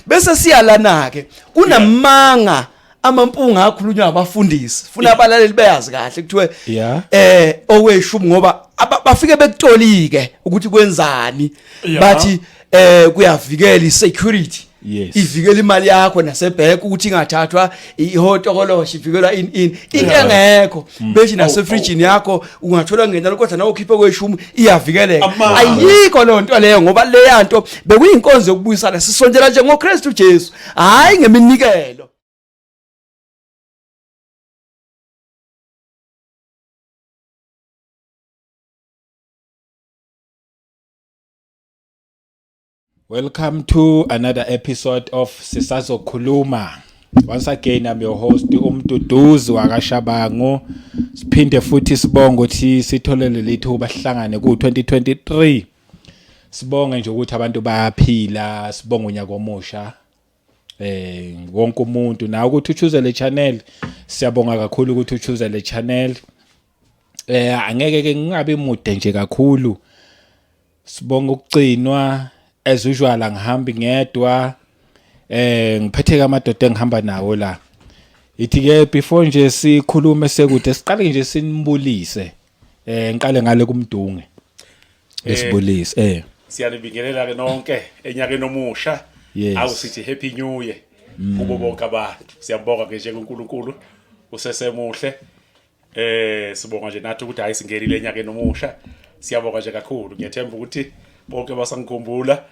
Bese siyalana ke, kunamanga amampunga akhulunywa abafundisi, funa abalaleli beyazi kahle kuthiwe okweshumi, ngoba bafike bekutolike ukuthi kwenzani. Bathi kuyavikela isecurity, ivikela imali yakho nasebhenki ukuthi ingathathwa ihotokoloshi, ivikelwa in into engekho. Bethi nasefrijini yakho ungathola ngenalo, kodwa nawe ukhiphe kweshumi iyavikeleka. Ayikho loo nto leyo, ngoba leya nto bekuyinkonzo yokubuyisana, sisondela nje ngoKristu Jesu, hayi ngeminikelo. Welcome to another episode of Sisazokhuluma. Once again, I'm your host uMduduzi wakaShabangu. Siphinde futhi sibonge ukuthi sithole leli thuba sihlangane ku 2023. Sibonge nje ukuthi abantu bayaphila, sibonge unyaka omusha. Wonke umuntu nawe ukuthi uchoose le channel. Siyabonga kakhulu ukuthi uchoose le channel. Angeke ke ngingabe mude nje kakhulu. Sibonga ukugcinwa as usual, angihambi ngedwa. Ngiphethe amadoda engihamba nawo la. Ithi ke before nje sikhulume sekude, siqale nje sinibulise. Ngiqale ngale kuMdunge. Esibulise. Siyanibingelela ke nonke enyakeni omusha. Awu sithi happy new year kubo bonke abantu. Siyabonga ke nje kuNkulunkulu usesemuhle. Sibonga nje nathi ukuthi hayi singenile enyakeni omusha. Siyabonga nje kakhulu. Ngiyathemba ukuthi bonke basangikhumbula.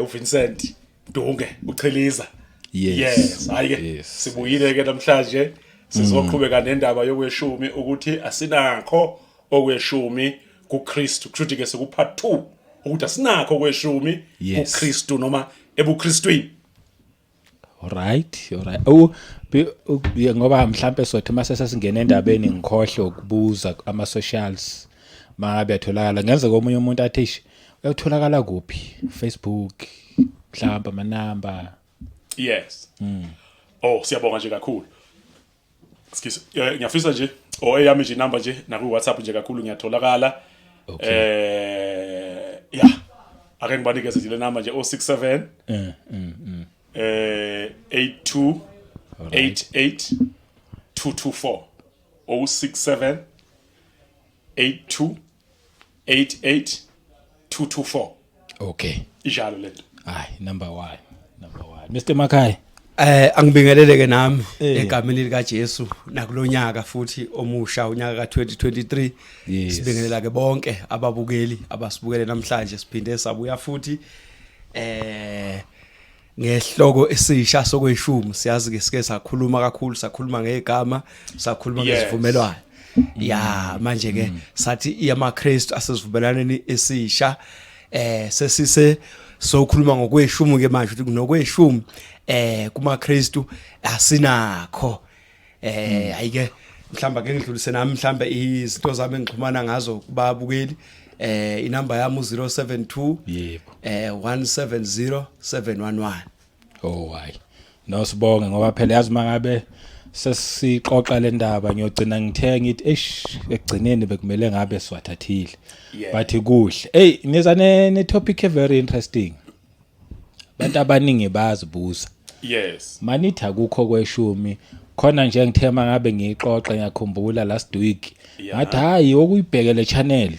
uVincent Mdunge ucheliza. Yes, hayi ke sibuyile ke namhlanje sizoqhubeka nendaba yokweshumi, ukuthi asinakho okweshumi kuKristu. Kushuthi ke siku part 2, ukuthi asinakho okweshumi kuKristu noma ebuKristwini. Alright. Oh, ngoba mhlambe sothi mase sesingena endabeni ngikhohle ukubuza ama socials mangabe yatholakala. Ngenze komunye umuntu athi eish, uyatholakala kuphi? Facebook mhlawumbe amanamba. Yes. Oh, siyabonga nje kakhulu. Excuse, ngiyafisa nje oh eyami nje inamba nje naku WhatsApp nje kakhulu ngiyatholakala. Yeah. Ake ngibanikeze nje le number nje, 067 82 88 224, 067 82 88 224. Ijalo lento. Hayi, number 1, number 1. Mr Makhaya. Angibingelele ke nami egameni lika Jesu nakulonyaka futhi omusha, unyaka ka2023. Sibingelela ke bonke ababukeli abasibukele namhlanje. Siphinde sabuya futhi ngehloko esisha sokweshumi. Siyazi ke sike sakhuluma kakhulu, sakhuluma ngegama, sakhuluma ngezivumelwano. Ya, manje ke sathi iyamaKristu asesivumelwaneni esisha, sesise sokhuluma ngokweshumi ke manje, ukuthi kunokweshumi kumaKristu asinakho. Ayike mhlamba ke ngidlulise nami mhlambe izinto zami engixhumana ngazo kubabukeli. Inamba yami u072 170 711. Oh hayi. No, sibonge ngoba phela yazi mangabe sesixoxa le ndaba ngiyogcina ngithe ngithi eish, ekugcineni bekumele ngabe siwathathile. But kuhle. Hey, niza ne topic e very interesting. Abantu abaningi bayazibuza. Manithi akukho kweshumi khona nje, ngithe mangabe ngiyixoxa ngiyakhumbula last week ngathi hayi, okuyibhekele channel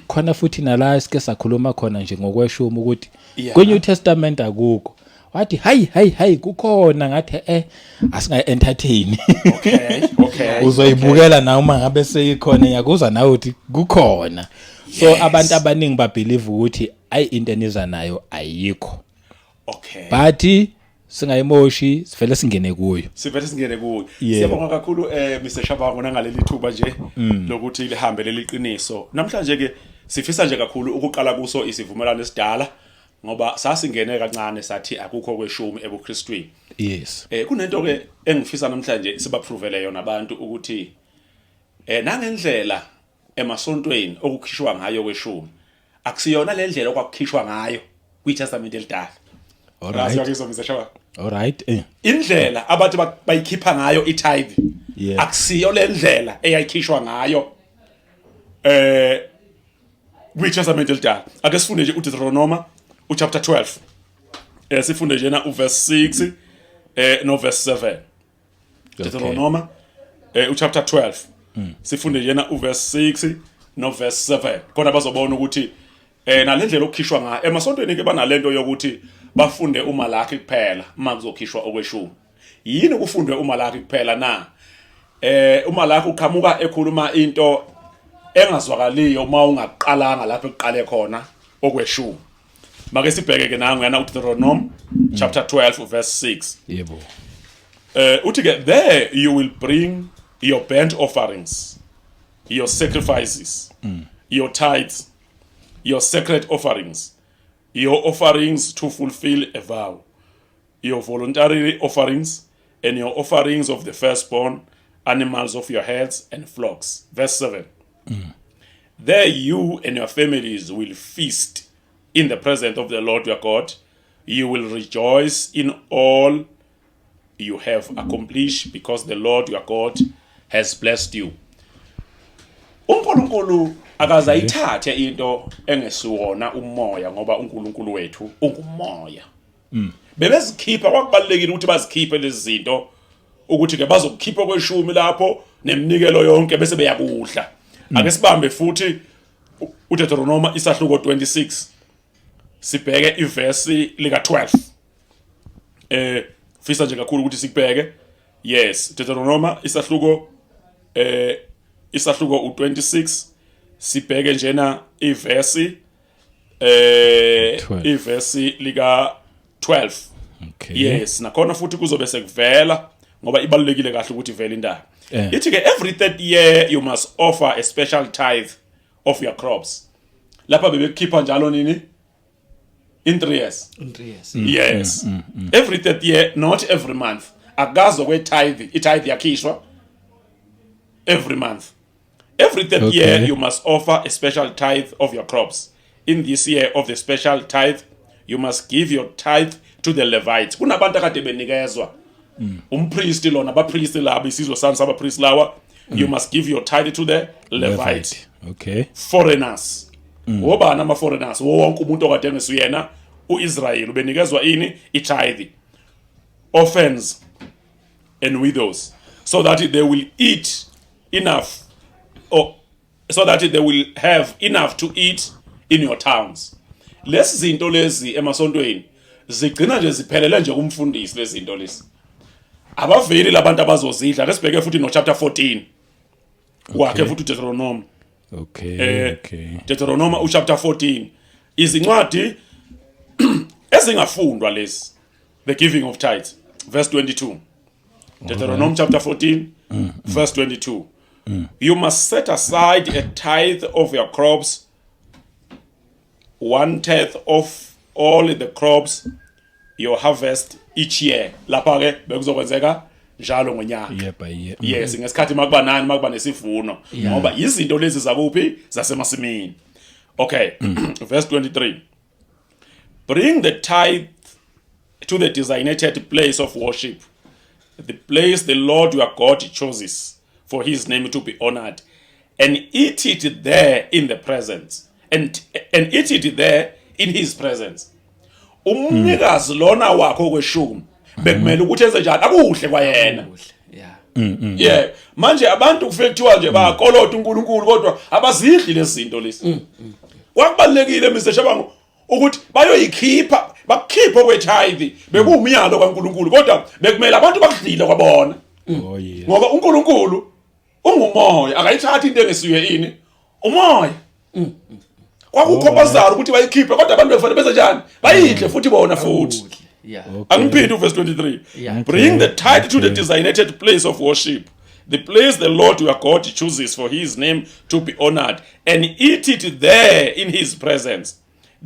khona futhi nala sike sakhuluma khona nje ngokweshumi ukuthi kwi New Testament akukho. Wathi hayi hayi hayi, kukhona. Ngathi asingayi entertain. Uzoyibukela nawe uma ngabe seyikhona, ngiyakuzwa nawe uthi kukhona. So abantu abaningi babelieve ukuthi ayi, into eniza nayo ayikho. But singayimoshi, sivele singene kuyo. Sivele singene kuyo. Siyabonga kakhulu Mr Shabangu nangaleli thuba nje lokuthi lihambe leli qiniso. Namhlanje ke sifisa nje kakhulu ukuqala kuso isivumelwano esidala, ngoba sasingene kancane sathi akukho kweshumi ebuKristwini. Kunento ke engifisa namhlanje sibaprovele yona abantu, ukuthi nangendlela emasontweni okukhishwa ngayo kweshumi akusiyona le ndlela okwakukhishwa ngayo kwiTestament elidala. Ngiyakuzwa, Mr Shabangu. All right. Indlela abathi bayikhipha ngayo itithe akusiyo le ndlela eyayikhishwa ngayo kwiTestament elidala. Ake sifunde nje uDeuteronomy uchapter 12. Sifunde njena uverse 6 no verse 7. Deuteronomy uchapter 12. Sifunde njena uverse 6 no verse 7. Khona bazobona ukuthi nalendlela okukhishwa ngayo emasontweni ke banalento yokuthi bafunde uMalaki kuphela uma kuzokhishwa okweshumi. Yini kufundwe uMalaki kuphela na? uMalaki uqhamuka ekhuluma into engazwakaliyo uma ungaqalanga lapho ekuqale khona okweshumi. Make sibheke ke nangu yana uDeuteronomy chapter 12 verse 6. Yebo. Uthi ke, "There you will bring your burnt offerings, your sacrifices, your tithes, your sacred offerings, your offerings to fulfill a vow, your voluntary offerings and your offerings of the firstborn animals of your herds and flocks." Verse 7. "There you and your families will feast in the presence of the Lord your God. You will rejoice in all you have accomplished because the Lord your God has blessed you." uNkulunkulu akaze ayithathe into engesiwona umoya, ngoba uNkulunkulu wethu ungumoya. Bebezikhipha, kwakubalekile ukuthi bazikhiphe lezi zinto, ukuthi ke bazokukhipha kweshumi lapho neminikelo yonke bese beyakudla. Ake sibambe futhi uDeuteronomy isahluko 26, sibheke ivesi lika 12. Fisa nje kakhulu ukuthi sikubheke. Yes, Deuteronomy isahluko u26, sibheke njena ivesi 12. Ivesi lika 12. Yes, nakhona futhi kuzobe sekuvela, ngoba ibalulekile kahle ukuthi ivele indaba. Ithi ke, "Every third year you must offer a special tithe of your crops." Lapha bebekukhipha njalo nini? In 3 years. In 3 years. Yes, every third year, not every month. Akazo kwe tithe, i tithe yakhishwa every month. "Every third year you must offer a special tithe of your crops. In this year of the special tithe you must give your tithe to the Levites." Kunabantu akade benikezwa umpriest lona, abapriest labo, isizwe sami sabapriest lawa. "You must give your tithe to the Levites, foreigners." Wobani ama foreigners? Wonke umuntu okade engesuyena uIsrael ubenikezwa ini? Itithe. "Orphans and widows, so that they will eat enough, or so that they will have enough to eat in your towns." Lezi zinto lezi emasontweni zigcina nje ziphelele nje kumfundisi. Lezi zinto lezi abaveli labantu abazozidla. Ake sibheke futhi no chapter 14 wakhe futhi uDeuteronomy. Deuteronomy uchapter 14, izincwadi ezingafundwa lezi, the giving of tithes, verse 22. Deuteronomy chapter 14 verse 22. "You must set aside a tithe of your crops, one tenth of all the crops you harvest each year." Lapha ke bekuzokwenzeka njalo ngonyaka. Year by year. Yes, ngesikhathi makuba nani, makuba nesivuno, ngoba izinto lezi zakuphi? Zasemasimini. Okay, verse 23. "Bring the tithe to the designated place of worship, the place the Lord your God chooses for his name to be honored, and eat it there in the presence and eat it there in his presence." Umnikazi lona wakho kweshumi bekumele ukuthi enze njani? Akuhle kwayena. Kuhle, yeah. Yeah, manje abantu kufike kuthiwa nje bakolota uNkulunkulu, kodwa abazidli lezi zinto lezi. Kwakubalekile, Mr Shabangu, ukuthi bayoyikhipha, bakukhiphe kwetithe, bekuwumyalo kaNkulunkulu, kodwa bekumele abantu bakudlile kwabona. Oh yes. Ngoba uNkulunkulu ungumoya, akayithathi into engesiwe ini? Umoya. Kwakukho bazalo ukuthi bayikhiphe, kodwa abantu bekufanele benze njani? Bayidle futhi bona futhi. Kuhle, yeah. Angiphinde uverse 23. "Bring the tithe to the designated place of worship, the place the Lord your God chooses for his name to be honored, and eat it there in his presence.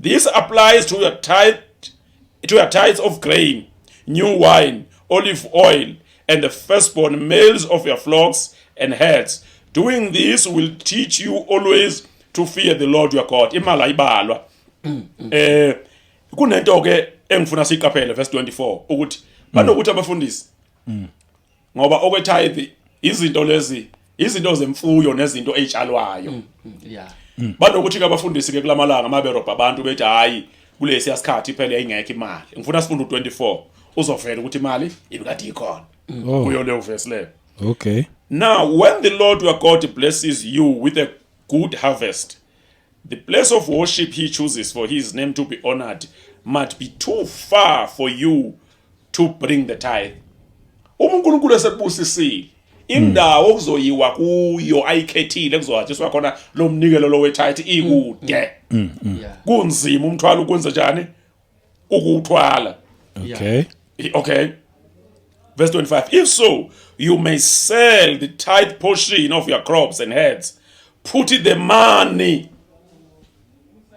This applies to your tithes of grain, new wine, olive oil, and the firstborn males of your flocks and herds. Doing this will teach you always to fear the Lord your God." Imali ayibalwa. Kunento ke engifuna siqaphele, verse 24, ukuthi banokuthi abafundisi, ngoba okwetithe izinto lezi, izinto zemfuyo nezinto ezitshalwayo, banokuthi ke abafundisi ke kulamalanga maberobha abantu bethi hayi, Kulesiya sikhathi phela yayingekho imali. Ngifuna sifunde u24, uzovela ukuthi imali ibikade ikhona kuyo leyo verse leyo. Now, when the Lord your God blesses you with a good harvest, the place of worship he chooses for his name to be honored might be too far for you to bring the tithe. Uma uNkulunkulu esekubusisile, indawo okuzoyiwa kuyo ayikhethile kuzohanjiswa khona lo mnikelo lo we-tithe ikude. Kunzima umthwalo ukwenza njani? Ukuwuthwala. Okay. Verse 25. If so, you may sell the tithe portion of your crops and herds. Put the money.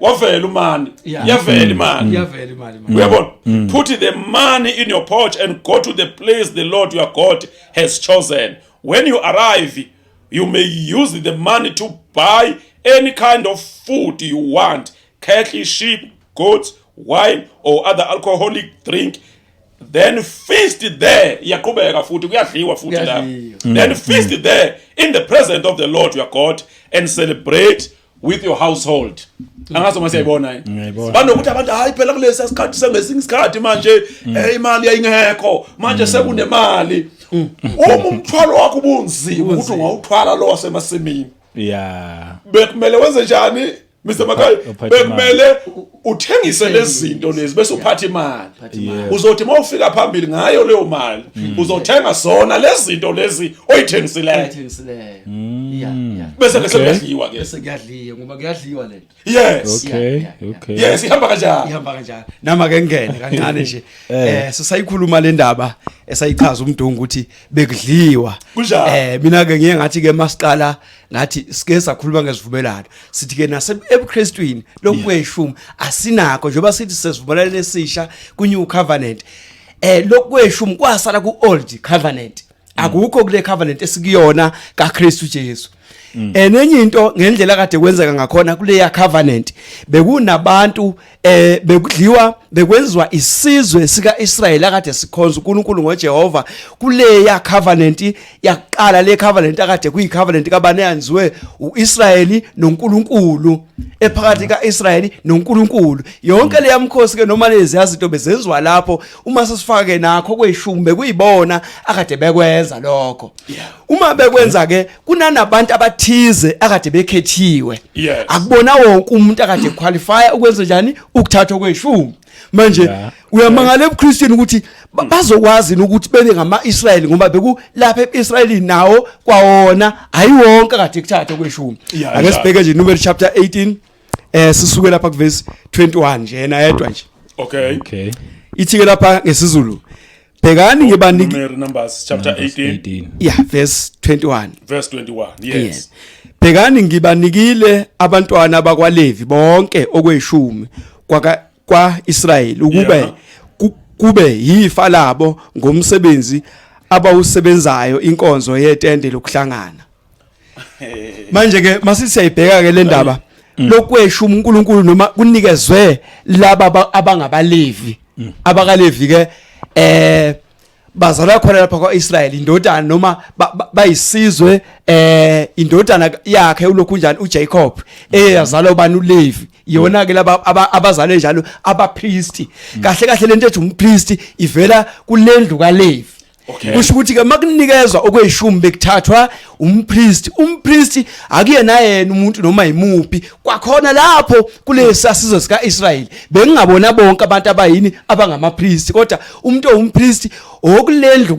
Wavela u-money. Yavela imali. Iyavela imali manje. Uyabona? Put the money in your pouch and go to the place the Lord your God has chosen. When you arrive, you may use the money to buy any kind of food you want: cattle, sheep, goats, wine, or other alcoholic drink. Then feast there. Iyaqhubeka futhi, kuyadliwa futhi la. Kuyadliwa. Then feast there in the presence of the Lord your God and celebrate with your household. Angazi uma siyayibona yini. Ngiyayibona. Banokuthi abantu, hayi phela, kulesi sikhathi sengesinye isikhathi manje imali yayingekho, manje sekunemali. Uma umthwalo wakho ubunzima ukuthi ungawuthwala lo wasemasimini, bekumele wenze njani, Mr Makai? Uphathe. Bekumele uthengise lezi zinto lezi bese uphatha imali. Uphathe imali. Uzothi mawufika phambili ngayo leyo mali, uzothenga zona lezi zinto lezi oyithengisileyo. Ayithengisileyo, yeah. Bese ke sekuyadliwa ke. Bese kuyadliwa, ngoba kuyadliwa lento. Yes, ihamba kanjani? Ihamba kanjalo. Nama ke ngene kancane nje, sisayikhuluma le ndaba esayichaza umdungu ukuthi bekudliwa. Kunjalo. Mina ke ngiye ngathi ke masiqala ngathi sike sakhuluma ngesivumelano, sithi ke nase ebuKristwini lokweshumi asinakho, njengoba sithi sesivumelano esisha ku New Covenant. Lokweshumi kwasala ku Old Covenant, akukho kule covenant esikuyona kaKristu Jesu. Nenye into, ngendlela kade kwenzeka ngakhona kuleya covenant, bekunabantu bekudliwa, bekwenziwa isizwe sika Israel akade sikhonza uNkulunkulu ngoJehova kuleya covenant yaqala. Le covenant akade kuyi covenant kabani? Yanziwe uIsrayeli noNkulunkulu, ephakathi kaIsrayeli noNkulunkulu. Yonke leya mkhosi ke noma lezi yazinto bezenziwa lapho. Uma sesifake nakho kweshumi, bekuyibona akade bekwenza lokho. Uma bekwenza ke, kunanabantu abathize akade bekhethiwe. Akubona wonke umuntu akade qualify ukwenza njani, ukuthathwa kweshumi. Manje uyamangala ebuKristini ukuthi bazokwazi ukuthi bebe ngama-Israyeli, ngoba beku lapha eIsrayeli nawo kwawona hayi wonke akade kuthathwa kweshumi. Ake sibheke nje Numeri chapter 18, sisuke lapha kuverse 21 nje, yena yedwa nje. Ithi ke lapha ngesiZulu, bhekani ngibaniki Numeri, Numbers chapter 18. 18. Yeah, verse 21. Verse 21, yes. Yes. Bhekani, ngibanikile abantwana bakwaLevi bonke okweshumi kwaka kwaIsrayeli ukube kube yifa labo ngomsebenzi abawusebenzayo, inkonzo yetende lokuhlangana. Manje ke masithi siyayibheka ke le ndaba lokweshumi uNkulunkulu noma kunikezwe laba abangabalevi. Abakalevi ke bazalwa khona lapha kwaIsrael, indodana noma bayisizwe, indodana yakhe ulokhu njani uJacob eyazalwa ubani? uLevi. Yona ke laba abazalwe njalo abapriest. Kahle kahle lento ethi umpriest ivela kulendlu kaLevi. Kusho ukuthi ke makunikezwa okweshumi bekuthathwa umpriest. Umpriest akuyena yena umuntu noma yimuphi. Kwakhona lapho kulesa sizwe sika Israel bengingabona bonke abantu abayini abangamapriest, kodwa umuntu owumpriest okulendlu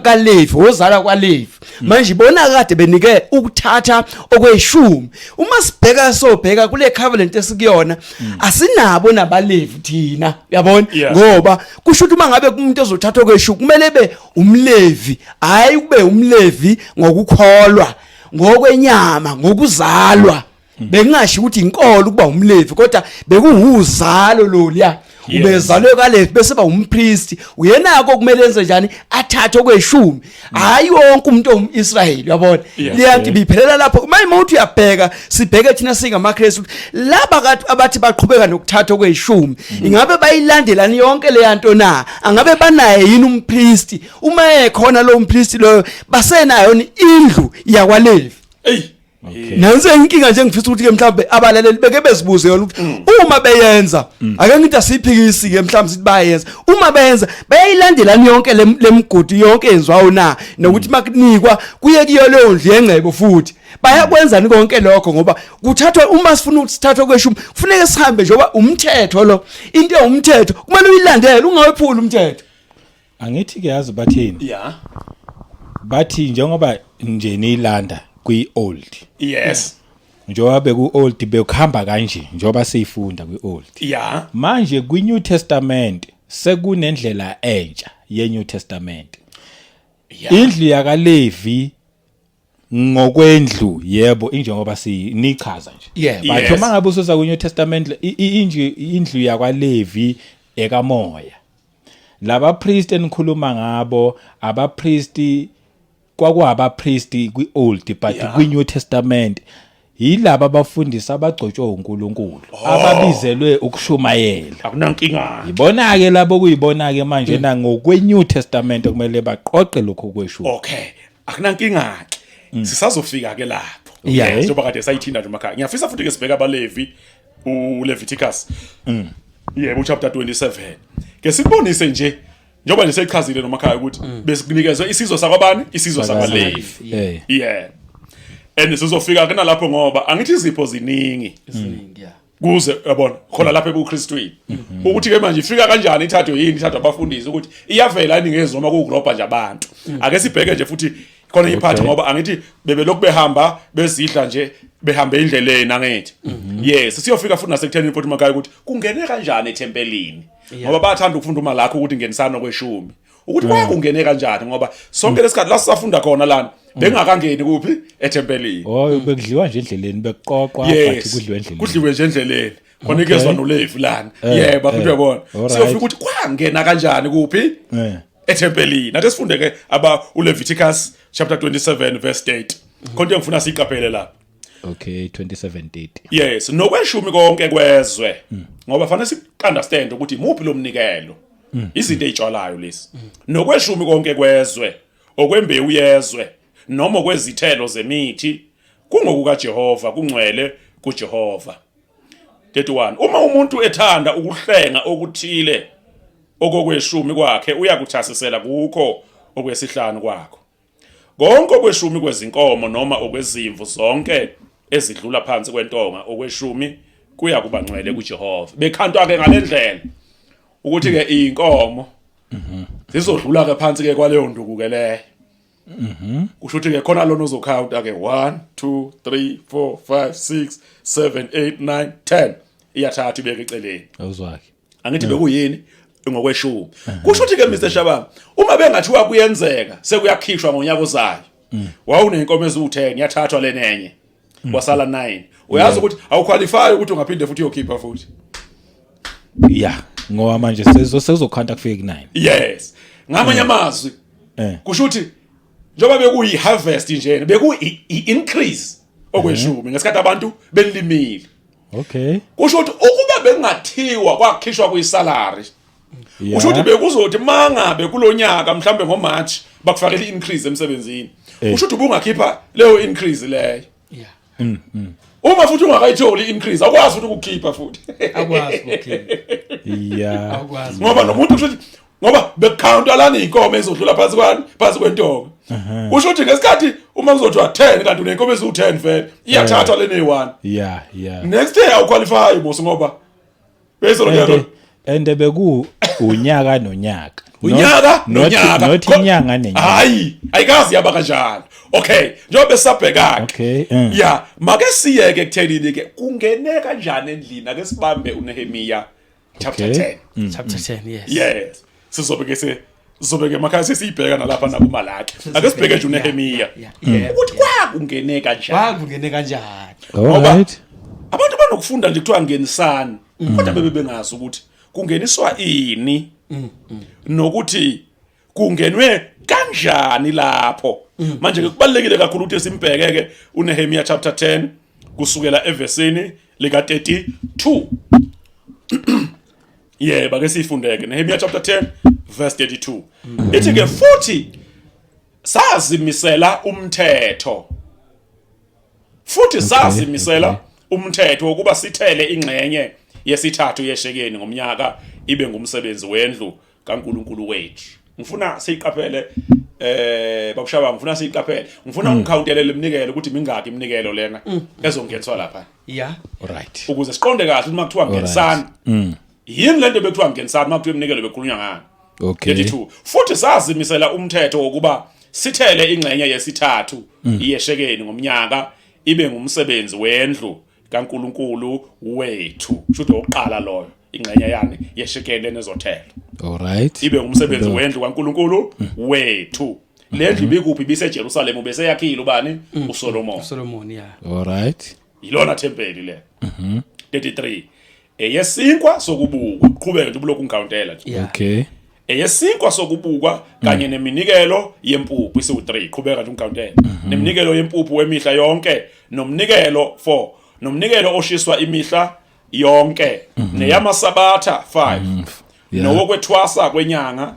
kaLevi, ozalwa kwaLevi. Manje ibona kade benike ukuthatha okweshumi. Uma sibheka, sobheka kule covenant esikuyona, asinabo nabalevi thina, uyabona? Ngoba kusho ukuthi uma ngabe umuntu ezothatha okweshumi kumele be umlevi, hayi kube umlevi ngokukholwa, ngokwenyama, ngokuzalwa. Bekungasho ukuthi inkolo ukuba umlevi, kodwa bekuwuzalo loluya. Ubezalwe kaLevi bese ba umpriest, uyenako kumele enze njani, athathe okweshumi, hayi wonke umuntu ongumIsrayeli, uyabona? Leyanto ibiphelela lapho. Manje mawuthi uyabheka, sibheke thina singamaKristu, laba kade abathi baqhubeka nokuthatha okweshumi, ingabe bayilandelani yonke leyanto na? Angabe banaye yini umpriest? Uma ekhona lo umpriest loyo, basenayo ni indlu yakwaLevi? Ey. Nansi inkinga nje, ngifisa ukuthi ke mhlawumbe abalaleli beke bezibuze yona ukuthi uma beyenza, ake ngithi asiphikisi ke, mhlawumbe sithi bayenza, uma beyenza bayayilandelani yonke lemigodi yonke yenziwayo na, nokuthi makunikwa kuye kuyo leyo ndlu yengcebo, futhi bayakwenzani konke lokho? Ngoba kuthathwa, uma sifuna ukuthi sithathwe kweshumi, kufuneka sihambe njengoba umthetho lo, into ewumthetho kumele uyilandele, ungawephuli umthetho. Angithi ke, yazi bathini? Bathi njengoba nje niyilanda kwi-old, njengoba beku-old bekuhamba kanje, njengoba siyifunda kwi-old, manje kwi-New Testament sekunendlela entsha ye-New Testament. Indlu yakaLevi ngokwendlu, yebo, injengoba sinichaza nje, but uma ngabe ususa kwi-New Testament, indlu yakwaLevi ekamoya, laba priest enikhuluma ngabo, abapriest kwakuwabapriest kwi-old, but kwi-New Testament yilaba abafundisi abagcotshwe uNkulunkulu, ababizelwe ukushumayela. Akunankinga. Ibona ke labo, kuyibona ke manje na ngokwe-New Testament okumele baqoqe lokho kweshumi. Okay, akunankinga ke, sisazofika ke lapho. Njengoba kade sayithinda nje emakhaya, ngiyafisa futhi ke sibheka abaLevi, uLeviticus, yebo, chapter 27, ke sikubonise nje njengoba nje seyichazile nomakhaya ukuthi besikunikezwe isizwe sakwabani, isizwe sakwaLevi. Yeah, and sizofika ke nalapho, ngoba angithi izipho ziningi. Isiningi, yeah. Kuze yabona khona lapha ebuKristwini ukuthi ke manje ifika kanjani, ithathwe yini, ithathwa abafundisi, ukuthi iyavela yini ngezwi noma kuwukurobha nje abantu. Ake sibheke nje futhi khona iphathi, ngoba angithi bebelokhu behamba bezidla nje, behambe endleleni, angithi? Yes, siyofika futhi nasekutheni futhi makhaya ukuthi kungene kanjani ethempelini, ngoba bayathanda ukufunda uma lakho ukuthi ngenisano kweshumi, ukuthi kwakungene kanjani, ngoba sonke lesikhathi la sisafunda khona lana bengakangeni kuphi, ethempelini. Oh, bekudliwa nje endleleni, bekuqoqwa, but kudliwa endleleni. Kudliwe nje endleleni khona, ikezwa noLevi lana. Yebo, futhi uyabona, siyofika ukuthi kwangena kanjani kuphi, ethempelini. Ake sifunde ke aba uLeviticus chapter 27 verse 8, khona engifuna siqaphele la. Okay, 27:30. Yes, nokweshumi konke kwezwe, ngoba fanele si-understand ukuthi imuphi lo mnikelo, izinto ezitshalayo lezi. Nokweshumi konke kwezwe, okwembewu yezwe noma okwezithelo zemithi, kungokuka Jehova, kungcwele kuJehova. 31 Uma umuntu ethanda ukuhlenga okuthile okokweshumi kwakhe, uyakuthasisela kukho okwesihlanu kwakho. Konke okweshumi kwezinkomo noma okwezimvu zonke ezidlula phansi kwentonga, okweshumi kuya kuba ngcwele kuJehova. Bekhantwa ke ngalendlela ukuthi ke inkomo zizodlula ke phansi ke kwaleyo nduku ke leyo. Kusho ukuthi ke khona lona uzokhawunta ke 1 2 3 4 5 6 7 8 9 10, iyathatha ibeke eceleni. Awuzwakhe. Angithi bekuyini ngokweshumi? Kusho ukuthi ke, Mr Shabam, uma bengathiwa kuyenzeka sekuyakhishwa ngonyaka ozayo, wawunenkomo eziwu10, yathathwa lenenye, kwasala 9, uyazi ukuthi awuqualify ukuthi ungaphinde futhi uyokhipha futhi. Yeah, ngoba manje sezokhanta kufike ku9. Yes, ngamanye amazwi kusho ukuthi njengoba bekuyi harvest nje, beku increase okweshumi ngesikhathi abantu belimile. Kusho ukuthi ukuba bengathiwa kwakhishwa kuyisalary, kusho ukuthi bekuzothi mangabe kulonyaka mhlambe ngoMarch bakufakela i-increase emsebenzini, kusho ukuthi ubungakhipha leyo increase leyo. Uma futhi ungakayitholi i-increase, awukwazi futhi ukukhipha futhi. Akwazi ukukhipha. Awukwazi. Ngoba nomuntu, kusho ukuthi ngoba bekukhawunta lana iy'nkomo ezodlula phansi kwani, phansi kwentonga, kusho ukuthi ngesikhathi uma kuzothiwa 10 kanti unenkomo eziwu-10 vele, iyathathwa lena eyi-1. Next year awuqualify mos, ngoba bese And beku unyaka nonyaka. Unyaka nonyaka. Not inyanga nenyanga. Hayi, ayikazi yaba kanjalo. Okay, njengoba besabheka. Yeah, make siyeke ekuthenini ke kungene kanjani endlini, ake sibambe uNehemiya chapter 10. Chapter 10, yes. Yes, sizobe ke se sizobe ke makhaya sesiyibheka nalapha nakuMalaki. Ake sibheke nje uNehemiya ukuthi kwakungene kanjani. Kwakungene kanjani? Abantu banokufunda nje kuthiwa ngenisani, kodwa bebe bengazi ukuthi kungeniswa ini nokuthi kungenwe kanjani lapho. Manje ke kubalekile kakhulu ukuthi simbheke ke uNehemiya chapter 10 kusukela evesini lika 32. Yebo, ake sifundeke Nehemiya chapter 10 verse 32. Ithi ke futhi sazimisela umthetho. Futhi sazimisela umthetho wokuba sithele ingxenye yesithathu yeshekeni ngomnyaka ibe ngumsebenzi wendlu kaNkulunkulu wethu. Ngifuna siyiqaphele, babushaba, ngifuna siyiqaphele, ngifuna ungicountele leminikelo ukuthi mingaki iminikelo lena ezongeniswa lapha, ukuze siqonde kahle ukuthi uma kuthiwa ngenisani, yini lento bekuthiwa ngenisani, uma kuthiwa iminikelo bekhulunywa ngani. 32 Futhi sazimisela umthetho wokuba sithele ingxenye yesithathu yeshekeni ngomnyaka ibe ngumsebenzi wendlu kaNkulunkulu wethu. Shuthi oqala loyo ingxenye yani yeshekeni lenezothelo ibe ngumsebenzi wendlu kaNkulunkulu wethu. Le ndlu ibikuphi? IbiseJerusalem, bese yakhile ubani? USolomon. Solomon, yeah. Yilona thempeli le. 33 Eyesinkwa sokubukwa, qhubeka nje ubulokhu ungicountela nje. Eyesinkwa sokubukwa kanye neminikelo yempuphu isiwu3, qhubeka nje ungicountela, neminikelo yempuphu wemihla yonke, nomnikelo 4, nomnikelo oshiswa imihla yonke, neyamasabatha 5, nowokwethwasa kwenyanga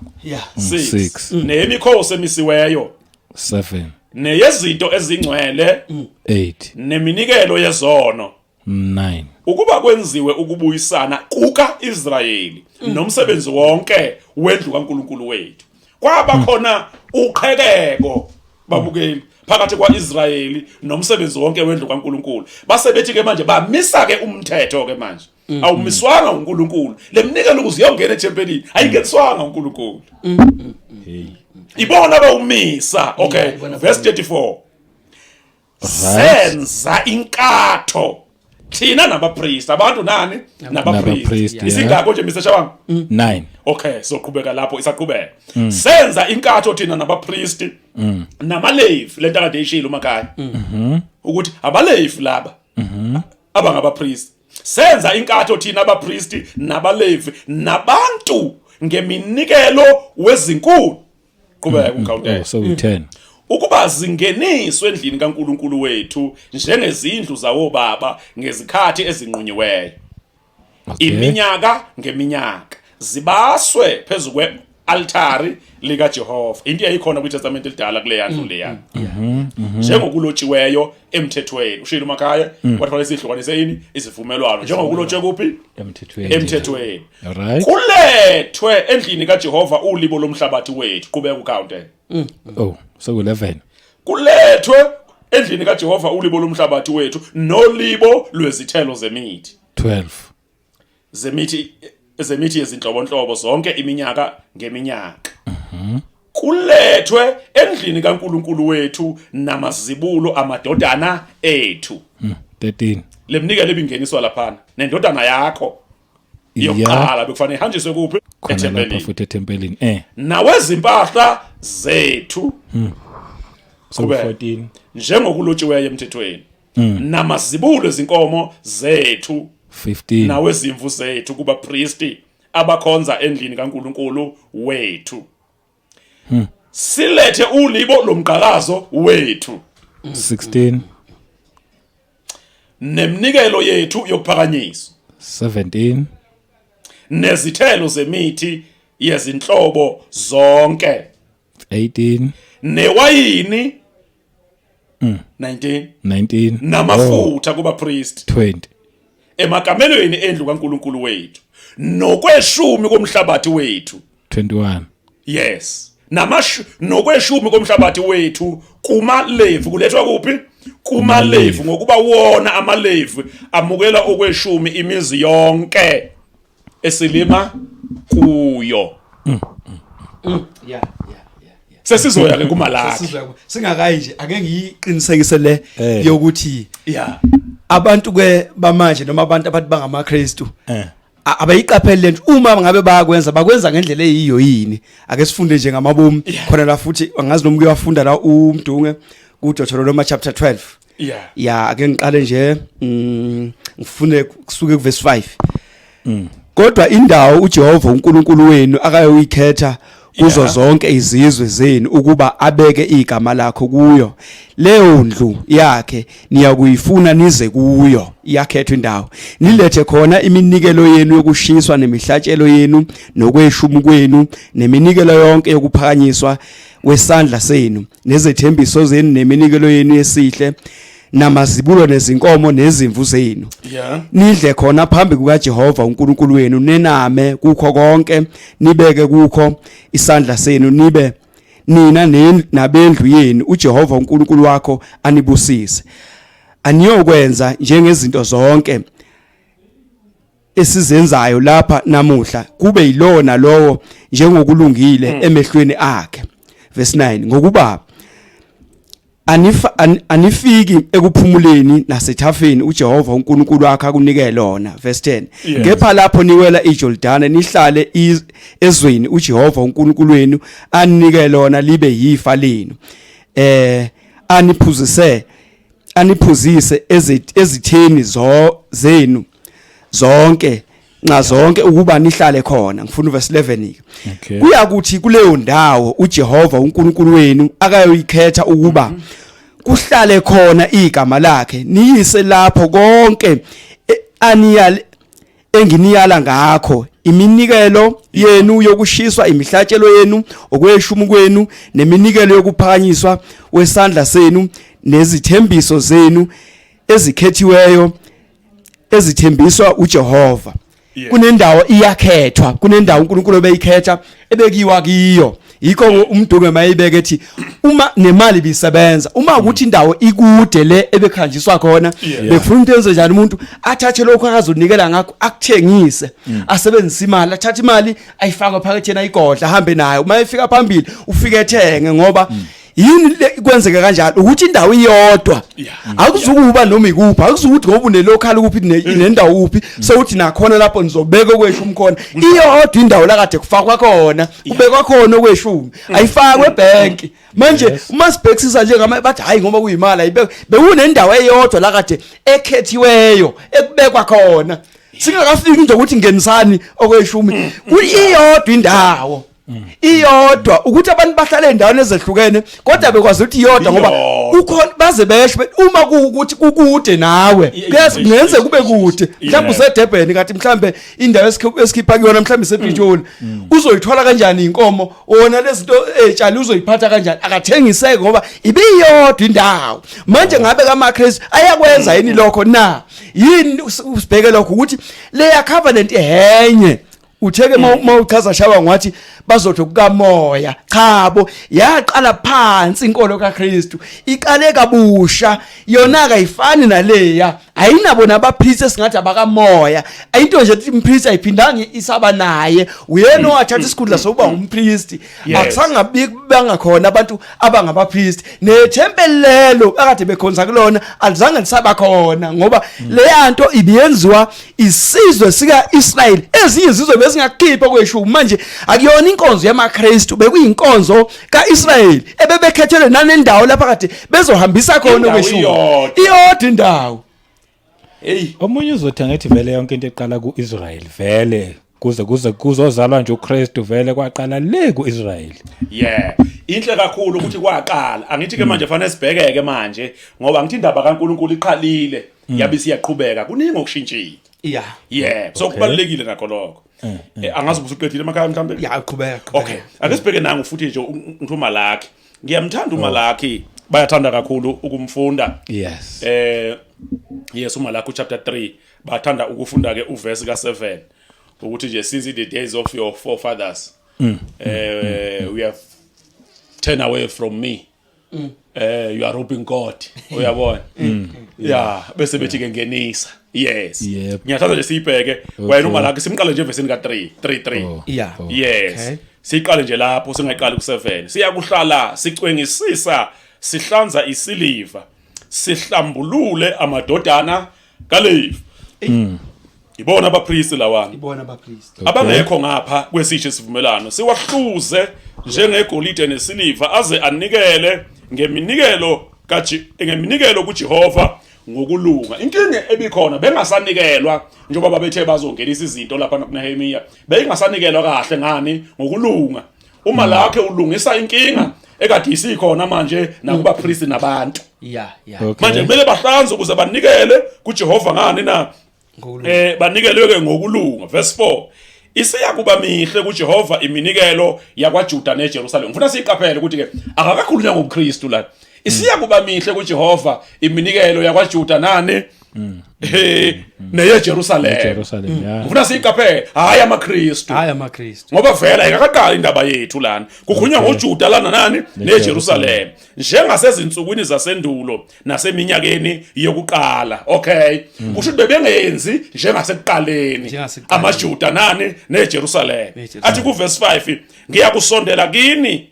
6, Six. neyemikhosi emisiweyo, 7, neyezinto ezingcwele, 8, neminikelo yezono, 9, ukuba kwenziwe ukubuyisana kukaIsrayeli nomsebenzi wonke wendlu kaNkulunkulu wethu. Kwaba khona uqhekeko, babukeli, phakathi kwaIsrayeli nomsebenzi wonke wendlu kaNkulunkulu. Base bethi ke manje bamisa ke umthetho ke manje awumiswanga uNkulunkulu. Lemnikelo ukuze uyongena ethempelini ayingeniswanga uNkulunkulu. Hey. Ibona abawumisa. Okay. Ibona. Verse 34: Senza inkatho thina nabapriest, abantu nani, nabapriest. Nabapriest, yeah. Isingako nje, Mr Shabang? 9. Okay, soqhubeka lapho, isaqhubeka. Senza inkatho thina nabapriest namaLevi, lento akade ishilo umakhaya ukuthi abaLevi laba abangabapriest. Senza inkatho thina abapriest nabaLevi nabantu ngeminikelo wezinkuni. Qhubeka ungicountele. Oh, so 10. Ukuba zingeniswe endlini kaNkulunkulu wethu njengezindlu zawobaba ngezikhathi ezinqunyiweyo, iminyaka ngeminyaka, zibaswe phezu kwe-altari likaJehova, into eyayikhona kwiTestament elidala kule yandlu leya, njengokulotshiweyo emthethweni. Ushilo umakhaya wathi fanele sihlukanise yini isivumelwano njengokulotshwe kuphi? Emthethweni. Emthethweni. Kulethwe endlini kaJehova ulibo lomhlabathi wethu. Qhubeka ucounte. Oh, so 11. Kulethwe endlini kaJehova ulibo lomhlabathi wethu nolibo lwezithelo zemithi 12. zemithi yezinhlobonhlobo zonke iminyaka ngeminyaka. Kulethwe endlini kaNkulunkulu wethu namazibulo amadodana ethu. 13. Lemnikelo ebingeniswa laphana nendodana yakho yokuqala bekufanele ihanjiswe kuphi? Khona lapha. Ethempelini. Futhi ethempelini. Nawezimpahla zethu. So Qhubeka. 14. Njengokulotshiweyo emthethweni, namazibulo ezinkomo zethu 15. nawezimvu zethu kubapristi abakhonza endlini kaNkulunkulu wethu. Silethe ulibo lomqhakazo wethu 16. neminikelo yethu yokuphakanyiswa 17. nezithelo zemithi yezinhlobo zonke 18. newayini, 19, 19. namafutha kubapristi 20. emakamelweni endlu kaNkulunkulu wethu, nokweshumi komhlabathi wethu. 21. Yes, namashu nokweshumi komhlabathi wethu kumaLevi. Kulethwa kuphi? KumaLevi, ngokuba wona amaLevi amukela okweshumi imizi yonke esilima kuyo. Sesizoya ke kuMalaki. Sizwe singakayi nje, ake ngiyiqinisekise le yokuthi abantu ke bamanje noma abantu abathi bangamaKristu abayiqapheli lento. Uma ngabe bayakwenza, bakwenza ngendlela eyiyo yini? Ake sifunde nje ngamabomu khona la futhi, angazi noma kuyafunda la uMdunge kuDeuteronomy chapter 12. Ya, ake ngiqale nje, ngifune kusuke kuverse 5. Kodwa indawo uJehova uNkulunkulu wenu akayokuyikhetha kuzo zonke izizwe zenu ukuba abeke igama lakho kuyo, leyo ndlu yakhe niyakuyifuna nize kuyo. Iyakhethwa indawo, nilethe khona iminikelo yenu yokushiswa nemihlatshelo yenu nokweshumi kwenu neminikelo yonke yokuphakanyiswa wesandla senu nezethembiso zenu neminikelo yenu yesihle. namazibulo nezinkomo nezimvu zenu. Yeah. Nidle khona phambi kukaJehova uNkulunkulu wenu, nename kukho konke, nibeke kukho isandla senu, nibe nina nabendlu yenu, uJehova uNkulunkulu wakho anibusise. Aniyokwenza njengezinto zonke esizenzayo lapha namuhla, kube yilona lowo njengokulungile emehlweni akhe. Verse 9, ngokuba anifiki ekuphumuleni nasethafeni uJehova uNkulunkulu wakho akunike lona. Verse 10, kepha lapho niwela iJordani nihlale ezweni uJehova uNkulunkulu wenu anike lona libe yifa lenu, aniphuzise ezitheni zenu zonke nxa zonke ukuba nihlale khona. Ngifuna uverse 11 ke. Okay. Kuyakuthi kuleyo ndawo uJehova uNkulunkulu wenu akayoyikhetha ukuba kuhlale khona igama lakhe, niyise lapho konke aniyale enginiyala ngakho, iminikelo yenu yokushiswa, imihlatshelo yenu, okweshumi kwenu, neminikelo yokuphakanyiswa wesandla senu, nezithembiso zenu ezikhethiweyo ezithembiswa uJehova. Kunendawo iyakhethwa, kunendawo uNkulunkulu obeyikhetha ebekiwa kiyo. Yikho umdume mayibeke ethi uma nemali bisebenza, uma ukuthi indawo ikude le ebekhanjiswa khona, bekufuna into enze njani umuntu athathe lokho akazonikela ngakho akuthengise, asebenzise imali, athathe imali ayifake phaketheni, ayigodla, ahambe nayo. Uma efika phambili ufike ethenge, ngoba yini kwenzeka kanjalo ukuthi indawo iyodwa akuzukuba noma ikuphi, akuzukuthi ngoba une-local kuphi nendawo kuphi sewuthi nakhona lapho nizobeka okweshumi khona. Iyodwa indawo la kade kufakwa khona, kubekwa khona okweshumi, ayifakwe ebhenki. Manje uma sibhekisisa njengama bathi hayi ngoba kuyimali ayibekwe, bekunendawo eyodwa la kade ekhethiweyo ekubekwa khona, singakafiki nje ukuthi ngenisani okweshumi. Kuyiyodwa indawo, iyodwa, ukuthi abantu bahlale endaweni ezehlukene kodwa bekwazi ukuthi iyodwa, ngoba Iyodwa. kukhona baze besho uma kuwukuthi kukude nawe, kungenzeka kube kude, mhlawumbe useDurban kanti mhlawumbe indawo esikhipha kuyona mhlawumbe isePitoli, uzoyithola kanjani inkomo wona lezinto etshali, uzoyiphatha kanjani? Akathengiseke ngoba ibiyodwa indawo. Manje ngabe kamaKristu ayakwenza yini lokho na? Yini usibheke lokho ukuthi leya covenant henye utheke mawuchaza shawa ngathi bazothi kukamoya, chabo, yaqala phansi inkolo kaKristu, iqale kabusha yona, akayifani naleya, ayinabo nabapriest esingathi abakamoya. Ayinto nje ethi umpriest ayiphindanga isaba naye, uyena owathatha isikhundla sokuba umpriest. Akusangabiki bangakhona abantu abangabapriest, nethempeli lelo akade bekhonza kulona alizange lisaba khona, ngoba leya nto ibiyenziwa isizwe sika-Israyeli, ezinye izizwe bezingakukhipha kweshumi. Manje akuyona inkonzo yamaKristu, bekuyinkonzo kaIsrayeli ebebekhethelwe nanendawo lapha kade bezohambisa khona Indawo kweshumi. iyodwa. Iyodwa indawo. Hey. Omunye uzothi angithi vele yonke into eqala ku-Israel, vele kuze kuzozalwa nje uKristu, vele kwaqala le ku-Israel. Yeah, inhle kakhulu ukuthi kwaqala. Angithi ke manje fanele sibhekeke manje, ngoba ngithi indaba kaNkuluNkulu iqalile yabe siyaqhubeka, kuningi okushintshile. Yeah, so kubalulekile nakho lokho. Angazi ukuthi uqedile emakhaya mhlambe. Ya, qhubeka, qhubeka. Okay, ake sibheke nangu futhi nje ngithi uMalaki. Ngiyamthanda uMalaki, bayathanda kakhulu ukumfunda. Yes, uMalaki chapter 3, bathanda ukufunda ke uverse ka7 ukuthi nje, "Since the days of your forefathers we have turned away from me, you are robbing God." Uyabona? Yeah, bese bethi ke ngenisa. Yes. Ngiyathanda nje siyibheke wena uMalaki, simqale nje evesini ka3 3 3. Yes. Siqale nje lapho, singayiqali ku7. Siyakuhlala sicwengisisa, sihlanza isiliva, sihlambulule amadodana kaLevi. Ibona abapristi lawana. Ibona abapristi. Abangekho ngapha kwesisho isivumelwano, siwahluze njengegolide nesiliva, aze anikele ngeminikelo kuJehova ngokulunga. Inkinga ebikhona, bengasanikelwa njengoba babethe bazongenisa izinto lapha kuNehemiya, beyingasanikelwa kahle ngani ngokulunga. Uma lakhe ulungisa inkinga ekade isikhona manje nakuba priest nabantu. Manje kumele bahlanze ukuze banikele kuJehova ngani na? Ngokulunga. Banikelwe ke ngokulunga. Verse 4, isiya kuba mihle kuJehova iminikelo yakwaJuda neJerusalem. Ngifuna siyiqaphele ukuthi ke akakakhulunywa ngobuKristu la. Isiya kuba mihle kuJehova iminikelo yakwaJuda nani neyeJerusalem. Jerusalem, yeah. Ngifuna siyiqaphele, hayi amaKristu. Hayi amaKristu. Ngoba vele ayikakaqali indaba yethu lana. Kukhulunywa ngoJuda lana nani neJerusalem. Njengasezinsukwini zasendulo naseminyakeni yokuqala. Okay. Kusho ukuthi bebengenzi njengasekuqaleni. Njengasekuqaleni. AmaJuda nani neJerusalem. NeJerusalem. Athi ku verse 5 ngiyakusondela kini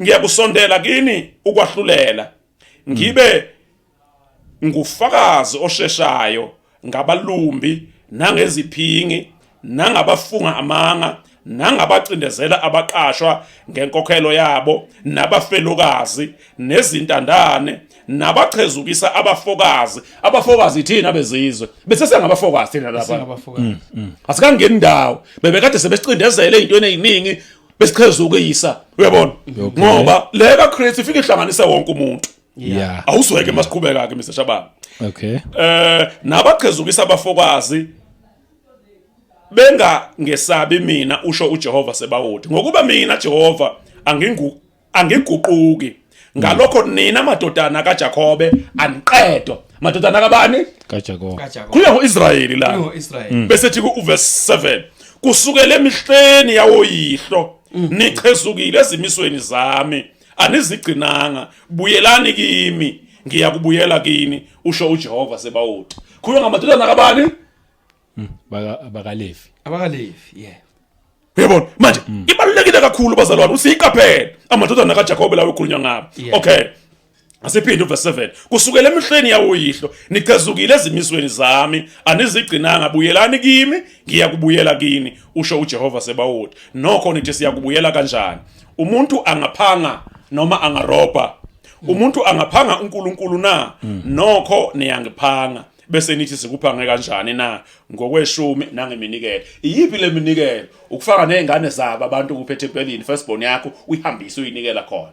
ngiyakusondela kini ukwahlulela ngibe ngufakazi osheshayo ngabalumbi nangeziphingi nangabafunga amanga nangabacindezela abaqashwa ngenkokhelo yabo nabafelokazi nezintandane nabachezukisa abafokazi. Abafokazi thina bezizwe bese sengabafokazi thina lapha, Singabafokazi. asikangeni ndawo, bebekade sebesicindezele ezintweni eziningi besichezukisa, uyabona, ngoba le kaKristu ifike ihlanganise wonke umuntu. Awuzweke masiqhubeka ke Mr Shabana. Nabachezukisa abafokazi benga ngesabi mina, usho uJehova Sebawoti, ngokuba mina Jehova angiguquki. Ngalokho nina madodana kaJakobe aniqedwa. Madodana kabani? KaJakobe. KaJakobe. Kuya ngoIsrayeli la. Ngo-Israel. Bese thi ku verse 7 kusukela emihleni yawoyihlo nichezukile ezimisweni zami, anizigcinanga. Buyelani kimi, ngiyakubuyela kini, usho uJehova Sebawoti. Khuluma ngamadodana kabani? BakaLevi. AbakaLevi, yeah. Uyabona manje ibalulekile kakhulu bazalwane usiyiqaphele amadodana kaJakobe lawo ekhulunywa ngabo. Okay, asiphinde uverse 7 kusukela emihleni yawoyihlo nichezukile ezimisweni zami, anizigcinanga. Buyelani kimi, ngiyakubuyela kini, usho uJehova Sebawoti. Nokho nithi, siyakubuyela kanjani? Umuntu angaphanga noma angarobha? Umuntu angaphanga uNkulunkulu na? Nokho niyangiphanga. Bese nithi, sikuphange kanjani na? Ngokweshumi nangeminikelo. Iyiphi le minikelo? Ukufaka nezingane zabo abantu kuphethe ethempelini, firstborn yakho uyihambise uyinikela khona.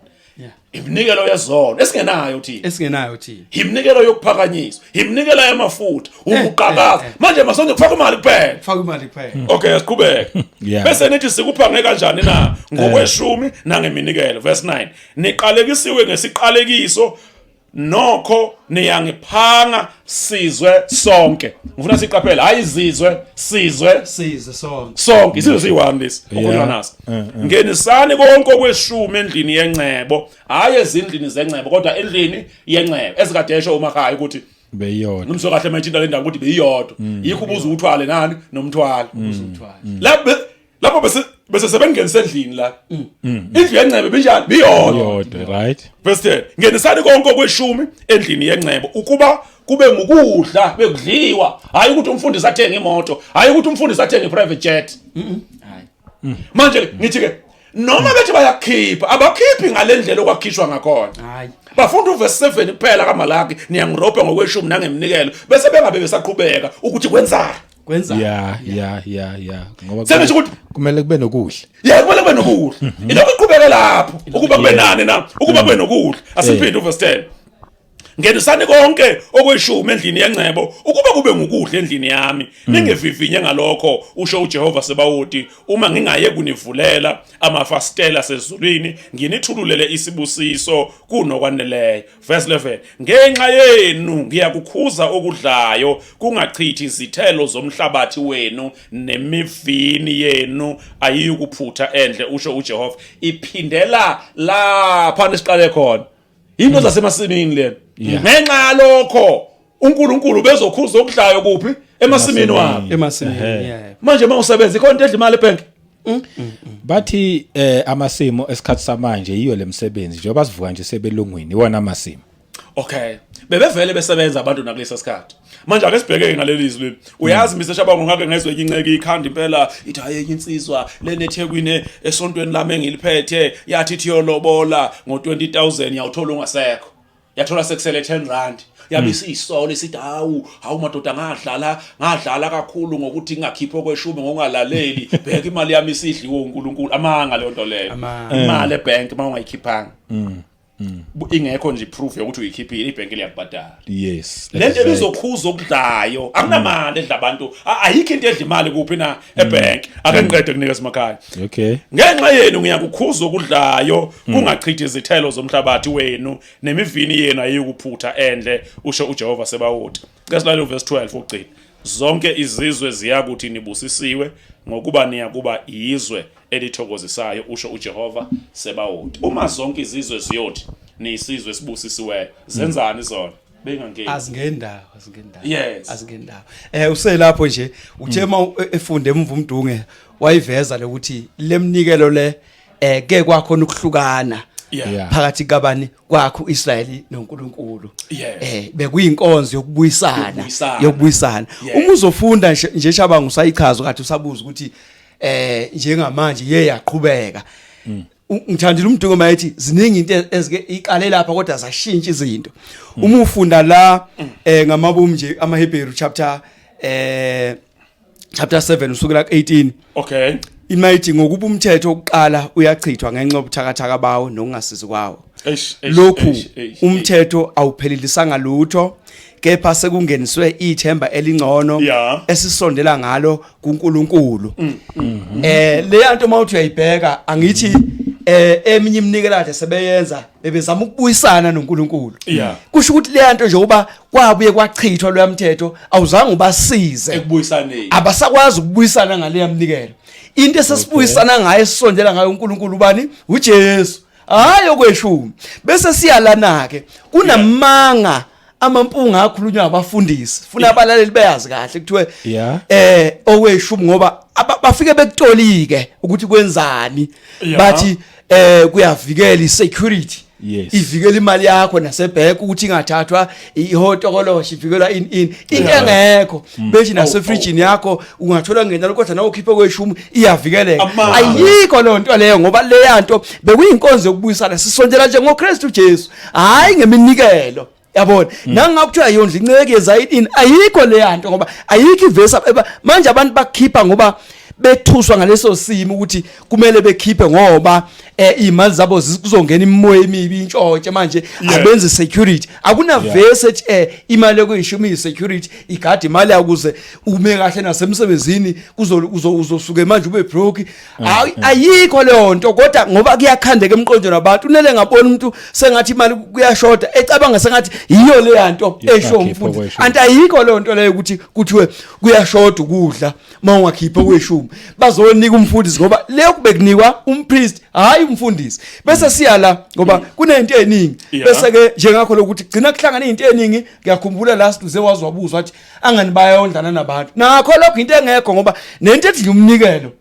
Iminikelo yezono esingenayo thina. Esingenayo thina. Iminikelo yokuphakanyiswa, iminikelo yamafutha, ukuqhakaza. Manje masonke kufaka imali kuphela. Faka imali kuphela. Okay, asiqhubeke. Bese nithi, sikuphange kanjani na? Ngokweshumi nangeminikelo. Verse 9 niqalekisiwe ngesiqalekiso, nokho niyangiphanga, sizwe sonke. Ngifuna siqaphele, hayi izizwe, sizwe Sizwe sonke. Sonke, isizwe siyi-one lesi okhulunywa naso. Ngenisani konke okweshumi endlini yencebo, hhayi ezindlini zencebo, kodwa endlini yencebo ezikade esho uMakhaya ukuthi Beyiyodwa. Nomso kahle manje into le ndaba ukuthi beyiyodwa, yikho ubuza uthwale nani nomthwalo. Uthwala. Lapho bese sebengenisa endlini la, indlu yencebo binjani? Biyodwa. Iyodwa, right. Verse 10 ngenisani konke okweshumi endlini yencebo ukuba kube ngukudla, bekudliwa, hayi ukuthi umfundisi athenge imoto, hayi ukuthi umfundisi athenge i-private jet. Hayi. Manje ngithi ke noma bethi bayakhipha, abakhiphi ngalendlela okwakhishwa ngakhona. Hayi. Bafunda uverse 7 kuphela kaMalaki, niyangirobha ngokweshumi nangeminikelo, bese bengabe besaqhubeka ukuthi kwenzani. Kwenza. Yeah, ngoba Sengisho ukuthi kumele kube nokudla. Ya, kumele kube nokudla. Ilokhu iqhubeke lapho ukuba kube nani na, ukuba kube nokudla. Asiphinde uverse 10 ngenisani konke okweshumi endlini yengcebo ukuba kube ngukudla endlini yami, ningevivinye ngalokho, usho uJehova Sebawoti, uma ngingaye kunivulela amafasitela sezulwini, nginithululele isibusiso kunokwaneleyo. Verse 11 ngenxa yenu ngiyakukhuza okudlayo kungachithi izithelo zomhlabathi wenu, nemivini yenu ayiyukuphutha endle, usho uJehova. Iphindela lapha nesiqale khona, into zasemasimini lena. Ngenxa yalokho uNkulunkulu bezokhuza okudlayo kuphi? Emasimini wabo. Emasimini, yeah. Manje mawusebenza ikhona into edla imali ebank. Bathi amasimo esikhathi samanje yiyo lemsebenzi njengoba sivuka nje sebelungwini, iwona amasimo. Okay, bebevele besebenza abantu nakulesa sikhathi. Manje ake sibheke ngaleli zwi leli. Uyazi Mr Shabangu, ngake ngezwe enye inceke ikhanda impela ithi, hayi, enye insizwa lena eThekwini esontweni lami engiliphethe yathi ithi yolobola ngo20000, yawuthola ungasekho, yathola sekusele 10 rand, yabe isiyisola isithi, hawu hawu madoda, ngadlala ngadlala kakhulu ngokuthi ngingakhiphi okweshumi ngokungalaleli, bheka imali yami isidliwe uNkulunkulu. Amanga leyo nto leyo. Amanga. Imali ebank uma ungayikhiphanga. Ingekho nje proof yokuthi uyikhiphile, ibhenki liyakubhadala. Yes. Lento ebizokhuza okudlayo, akunamali edla abantu. Ayikho into edla imali kuphi na ebank. Ake ngiqede kunikeza emakhaya. Ngenxa yenu ngiyakukhuza okudlayo, kungachithi izithelo zomhlabathi wenu, nemivini yenu ayikuphutha endle, usho uJehova Sebawoti. Ke silalele verse 12 ukugcina. Zonke izizwe ziyakuthi nibusisiwe, ngokuba niyakuba izwe elithokozisayo, usho uJehova Sebawoti. Uma zonke izizwe ziyothi niyisizwe esibusisiweyo, zenzani zona bengangeni? Azingendawo, azingendawo. Azingendawo. Uselapho nje uthe uma efunde emva uMdunge wayiveza lokuthi lemnikelo le ke kwakhona ukuhlukana phakathi kabani kwakho uIsrayeli noNkulunkulu. Bekuyinkonzo yokubuyisana. Yokubuyisana. Yokubuyisana. Uma uzofunda nje Shabangu usayichaza kathi usabuza ukuthi njengamanje ye yaqhubeka. Ngithandile uMdunge mayethi ziningi into ezike iqale lapha kodwa zashintsha izinto. Uma ufunda la ngamabomu nje amaHebheru chapter 7 usukela ku18. Imayithi ngokuba umthetho wokuqala uyachithwa ngenxa yobuthakathaka bawo nokungasizi kwawo. Eish, eish, Lokhu eish, eish, umthetho awuphelelisanga lutho, kepha sekungeniswe ithemba elingcono esisondela ngalo kuNkulunkulu. Leya nto mawuthi uyayibheka, angithi eminye iminikelo kade sebeyenza bebezama ukubuyisana noNkulunkulu. Kusho ukuthi leya nto njengoba kwabuye kwachithwa loya mthetho awuzange ubasize ekubuyisaneni, abasakwazi ukubuyisana ngaleya mnikelo. Into esesibuyisana ngayo, esisondela ngayo uNkulunkulu ubani? UJesu. Hayi okweshumi. Bese siyalana ke, kunamanga amampunga akhulunywa abafundisi, funa abalaleli beyazi kahle kuthiwe okweshumi ngoba bafike bekutolike ukuthi kwenzani. Bathi kuyavikela isecurity. Ivikela imali yakho nasebhenki ukuthi ingathathwa ihotokoloshi, ivikela in in into engekho. Bethi nasefrijini yakho ungathola ngena kodwa nawe ukhiphe kweshumi iyavikeleka. Ayikho leyo nto leyo, ngoba leya nto bekuyinkonzo yokubuyisana, sisondela nje ngoKristu Jesu, hayi ngeminikelo. Yabona, nangakuthiwa yondla inceke yezayini, ayikho leya nto ngoba ayikho ivesi manje abantu bakhipha ngoba bethuswa ngaleso simo ukuthi kumele bekhiphe ngoba imali zabo kuzongena imimoya emibi intshontshe manje. Abenze security, akuna verse ethi imali ekuyishumi security igada imali yakuze ume kahle nasemsebenzini, uzosuke manje ube broke. Ayikho leyo nto, kodwa ngoba kuyakhandeka emqondweni wabantu, unele ngabona umuntu sengathi imali kuyashoda, ecabanga sengathi yiyo leya nto Yes, esho akhiphe umfundi. okweshumi. Anti ayikho leyo nto leyo ukuthi kuthiwe kuyashoda ukudla mawungakhipha okweshumi, bazonika umfundisi ngoba leyo kubekunikwa umpriest, hayi umfundisi. Bese siyala ngoba kunento eningi. Bese ke njengakho lokuthi gcina kuhlangana izinto eningi. Ngiyakhumbula last uze wazwabuzwa wathi angani bayondlana nabantu, nakho lokho into engekho ngoba nento ethi nje umnikelo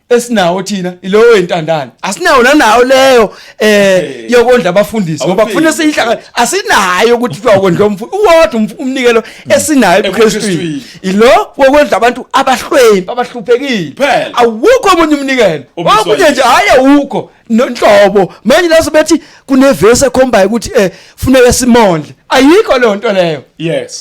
esinawo thina ilowo intandane, asinawo nanawo leyo yokondla abafundisi ngoba Awufiki. kufanele siyihlangane, asinayo ukuthi kuthiwa ukondla uwodwa umnikelo esinayo ebuKristwini. EbuKristwini. Ilo wokondla abantu abahlwempu abahluphekile. Phela. Awukho omunye umnikelo Omiswa okunye nje, hayi awukho nonhlobo. Manje laso bethi kunevesi ekhombayo ukuthi funeka simondle, ayikho leyo nto leyo.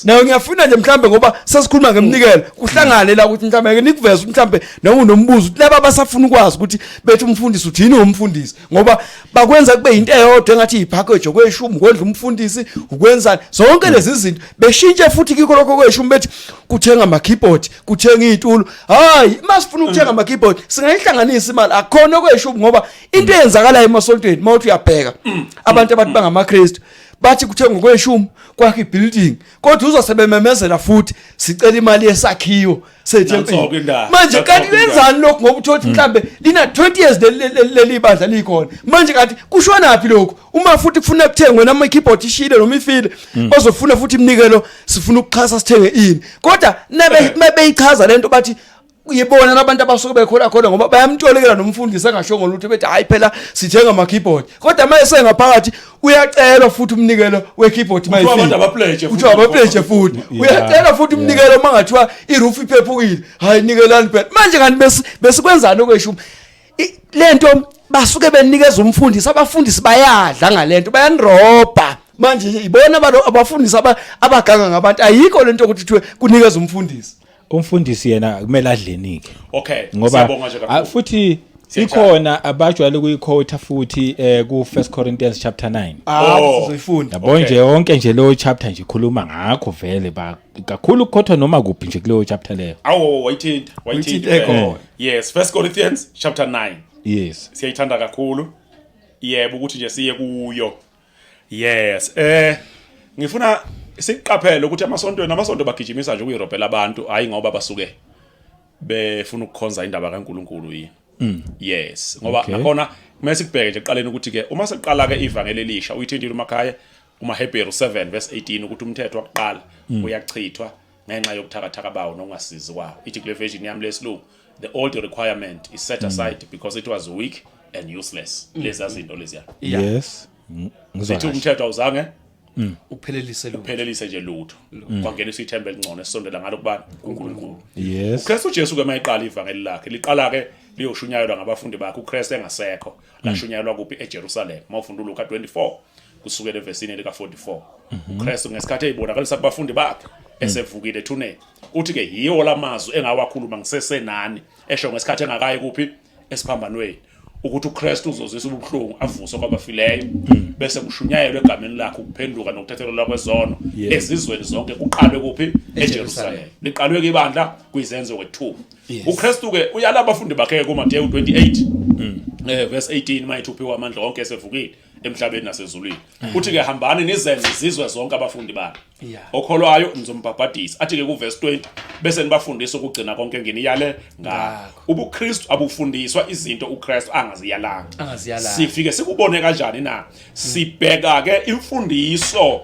Nayo ngiyafuna nje mhlambe ngoba sesikhuluma ngeminikelo kuhlangane la ukuthi mhlambe ke nikuveze mhlambe noma unombuzo ukuthi laba basafuna ukwazi ukuthi bethi umfundisi uthini umfundisi, ngoba bakwenza kube into eyodwa engathi ipackage okweshumi ukondla umfundisi ukwenzani zonke lezi zinto beshintshe futhi kikho lokho kweshumi bethi kuthenga ama keyboard, kuthenga izitulo. Hayi, masifuna ukuthenga ama keyboard singayihlanganisa imali, akukhona okweshumi ngoba into eyenzakalayo emasontweni mawuthi uyabheka abantu abathi bangamaKristu bathi kuthenga okweshumi kwakhe ibuilding, kodwa uzosebememezela futhi sicela imali yesakhiwo sethempeli. Nanso-ke indaba. Manje Nanso-ke kanti indaba. lenzani lokhu ngoba uthola ukuthi mhlambe lina 20 years leli bandla likhona manje, kanti kushonaphi lokhu uma futhi kufuna kuthengwe nama keyboard ishile noma ifile, bazofuna futhi iminikelo, sifuna ukuxhasa sithenge ini, kodwa nabe beyichaza lento bathi uyibona labantu abasuke bekhola khona ngoba bayamtolekela nomfundisi engashongo lutho, bethi hayi phela sithenga ama keyboard, kodwa manje sengaphakathi uyacelwa futhi umnikelo we keyboard. Kuthiwa abantu abapledge futhi. Kuthiwa abapledge futhi. Uyacela futhi umnikelo uma ngathiwa iroof iphephukile, hayi nikelani phela. Manje kanti besikwenzani okweshumi? Lento basuke benikeza umfundisi, abafundisi bayadla ngalento, bayanirobha. Manje ibona abafundisi abaganga ngabantu, ayikho lento ukuthi kuthiwe kunikeza umfundisi. Umfundisi yena kumele adlenike Okay. ngoba Siyabonga nje kakhulu. Futhi Ikhona abajwayele ukuyiquote futhi ku 1 Corinthians chapter 9. Ah, Oh. sizoyifunda. Yabo nje yonke nje leyo chapter nje ikhuluma ngakho vele ba kakhulu ukukhothwa noma kuphi nje kuleyo chapter leyo. Awu, wayithinta, wayithinta. Uyithinta ekhona. Yes, 1 Corinthians chapter 9. Yes. Siyayithanda kakhulu. Yebo, ukuthi nje siye kuyo. Yes. Ngifuna siqaphele ukuthi amasontweni, amasonto bagijimisa nje ukuyirobhela abantu, hayi ngoba basuke befuna ukukhonza indaba kaNkuluNkulu yini. Yes, ngoba nakhona kumele sikubheke nje ekuqaleni ukuthi ke uma seqala ke ivangeli elisha, uyithintile umakhaya umaHebheru 7 verse 18 ukuthi umthetho wakuqala uyachithwa ngenxa yokuthakathaka bawo nokungasizi kwawo. Ithi kule version yami lesilungu, the old requirement is set aside because it was weak and useless. Lezi zinto leziya. Yes. Ngizwa Ithi kahle. umthetho awuzange Uphelelise lo. uphelelise nje lutho. Kwangeniswa ithemba elingcono esondela ngalo kubani? KuNkulunkulu. Yes. uKristu Jesu ke mayiqala ivangeli lakhe, liqala ke liyoshunyayelwa ngabafundi bakhe uKristu engasekho. Lashunyayelwa kuphi? EJerusalem. Mawufunda uLuka 24 kusukela evesini lika 44. uKristu ngesikhathi ezibonakalisa kubafundi bakhe esevukile ethuneni, uthi ke yiwo lamazwi engawakhuluma ngisesenani, esho ngesikhathi engakayi kuphi? Esiphambanweni, ukuthi uKristu uzozisa ubuhlungu, avuswe kwabafileyo, bese kushunyayelwa egameni lakhe ukuphenduka nokuthethelelwa kwezono ezizweni zonke, kuqalwe kuphi? EJerusalem. Liqalwe ke ibandla kwizenzo kwe2. UKristu ke uyala abafundi bakhe kuMateyu 28 verse 18, mayithi uphiwa amandla onke esevukile emhlabeni nasezulwini. Uthi ke hambani nizenze izizwe zonke abafundi bakhe. Okholwayo nizombhabhadisa. Athi ke kuverse 20 bese nibafundisa ukugcina konke nginiyale ngakho. UbuKristu abufundiswa izinto uKristu angaziyalanga. Angaziyalanga. Sifike sikubone kanjani na? Sibheka ke imfundiso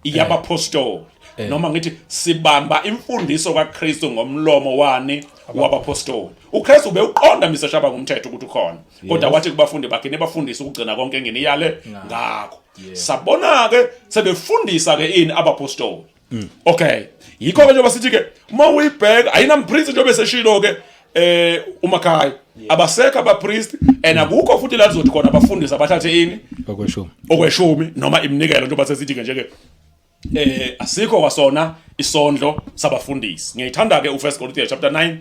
yabapostoli, noma ngithi sibamba imfundiso kaKristu ngomlomo wani? Wabapostoli. uKristu ubewuqonda, Mr Shaba, ngumthetho ukuthi ukhona, kodwa wathi kubafundi bakhe nibafundise ukugcina konke enginiyale ngakho. Sabona ke sebefundisa ke ini? Abapostoli. Okay, yikho ke njengoba sithi ke uma uyibheka ayinampriest, njengoba eseshilo ke umakhaya, abasekho abapriest, and akukho futhi la kuzothi khona abafundisi abathathe ini? Okweshumi. Okweshumi noma iminikelo, njengoba sesithi ke nje ke asikho kwasona isondlo sabafundisi. Ngiyayithanda ke u1 Corinthians chapter 9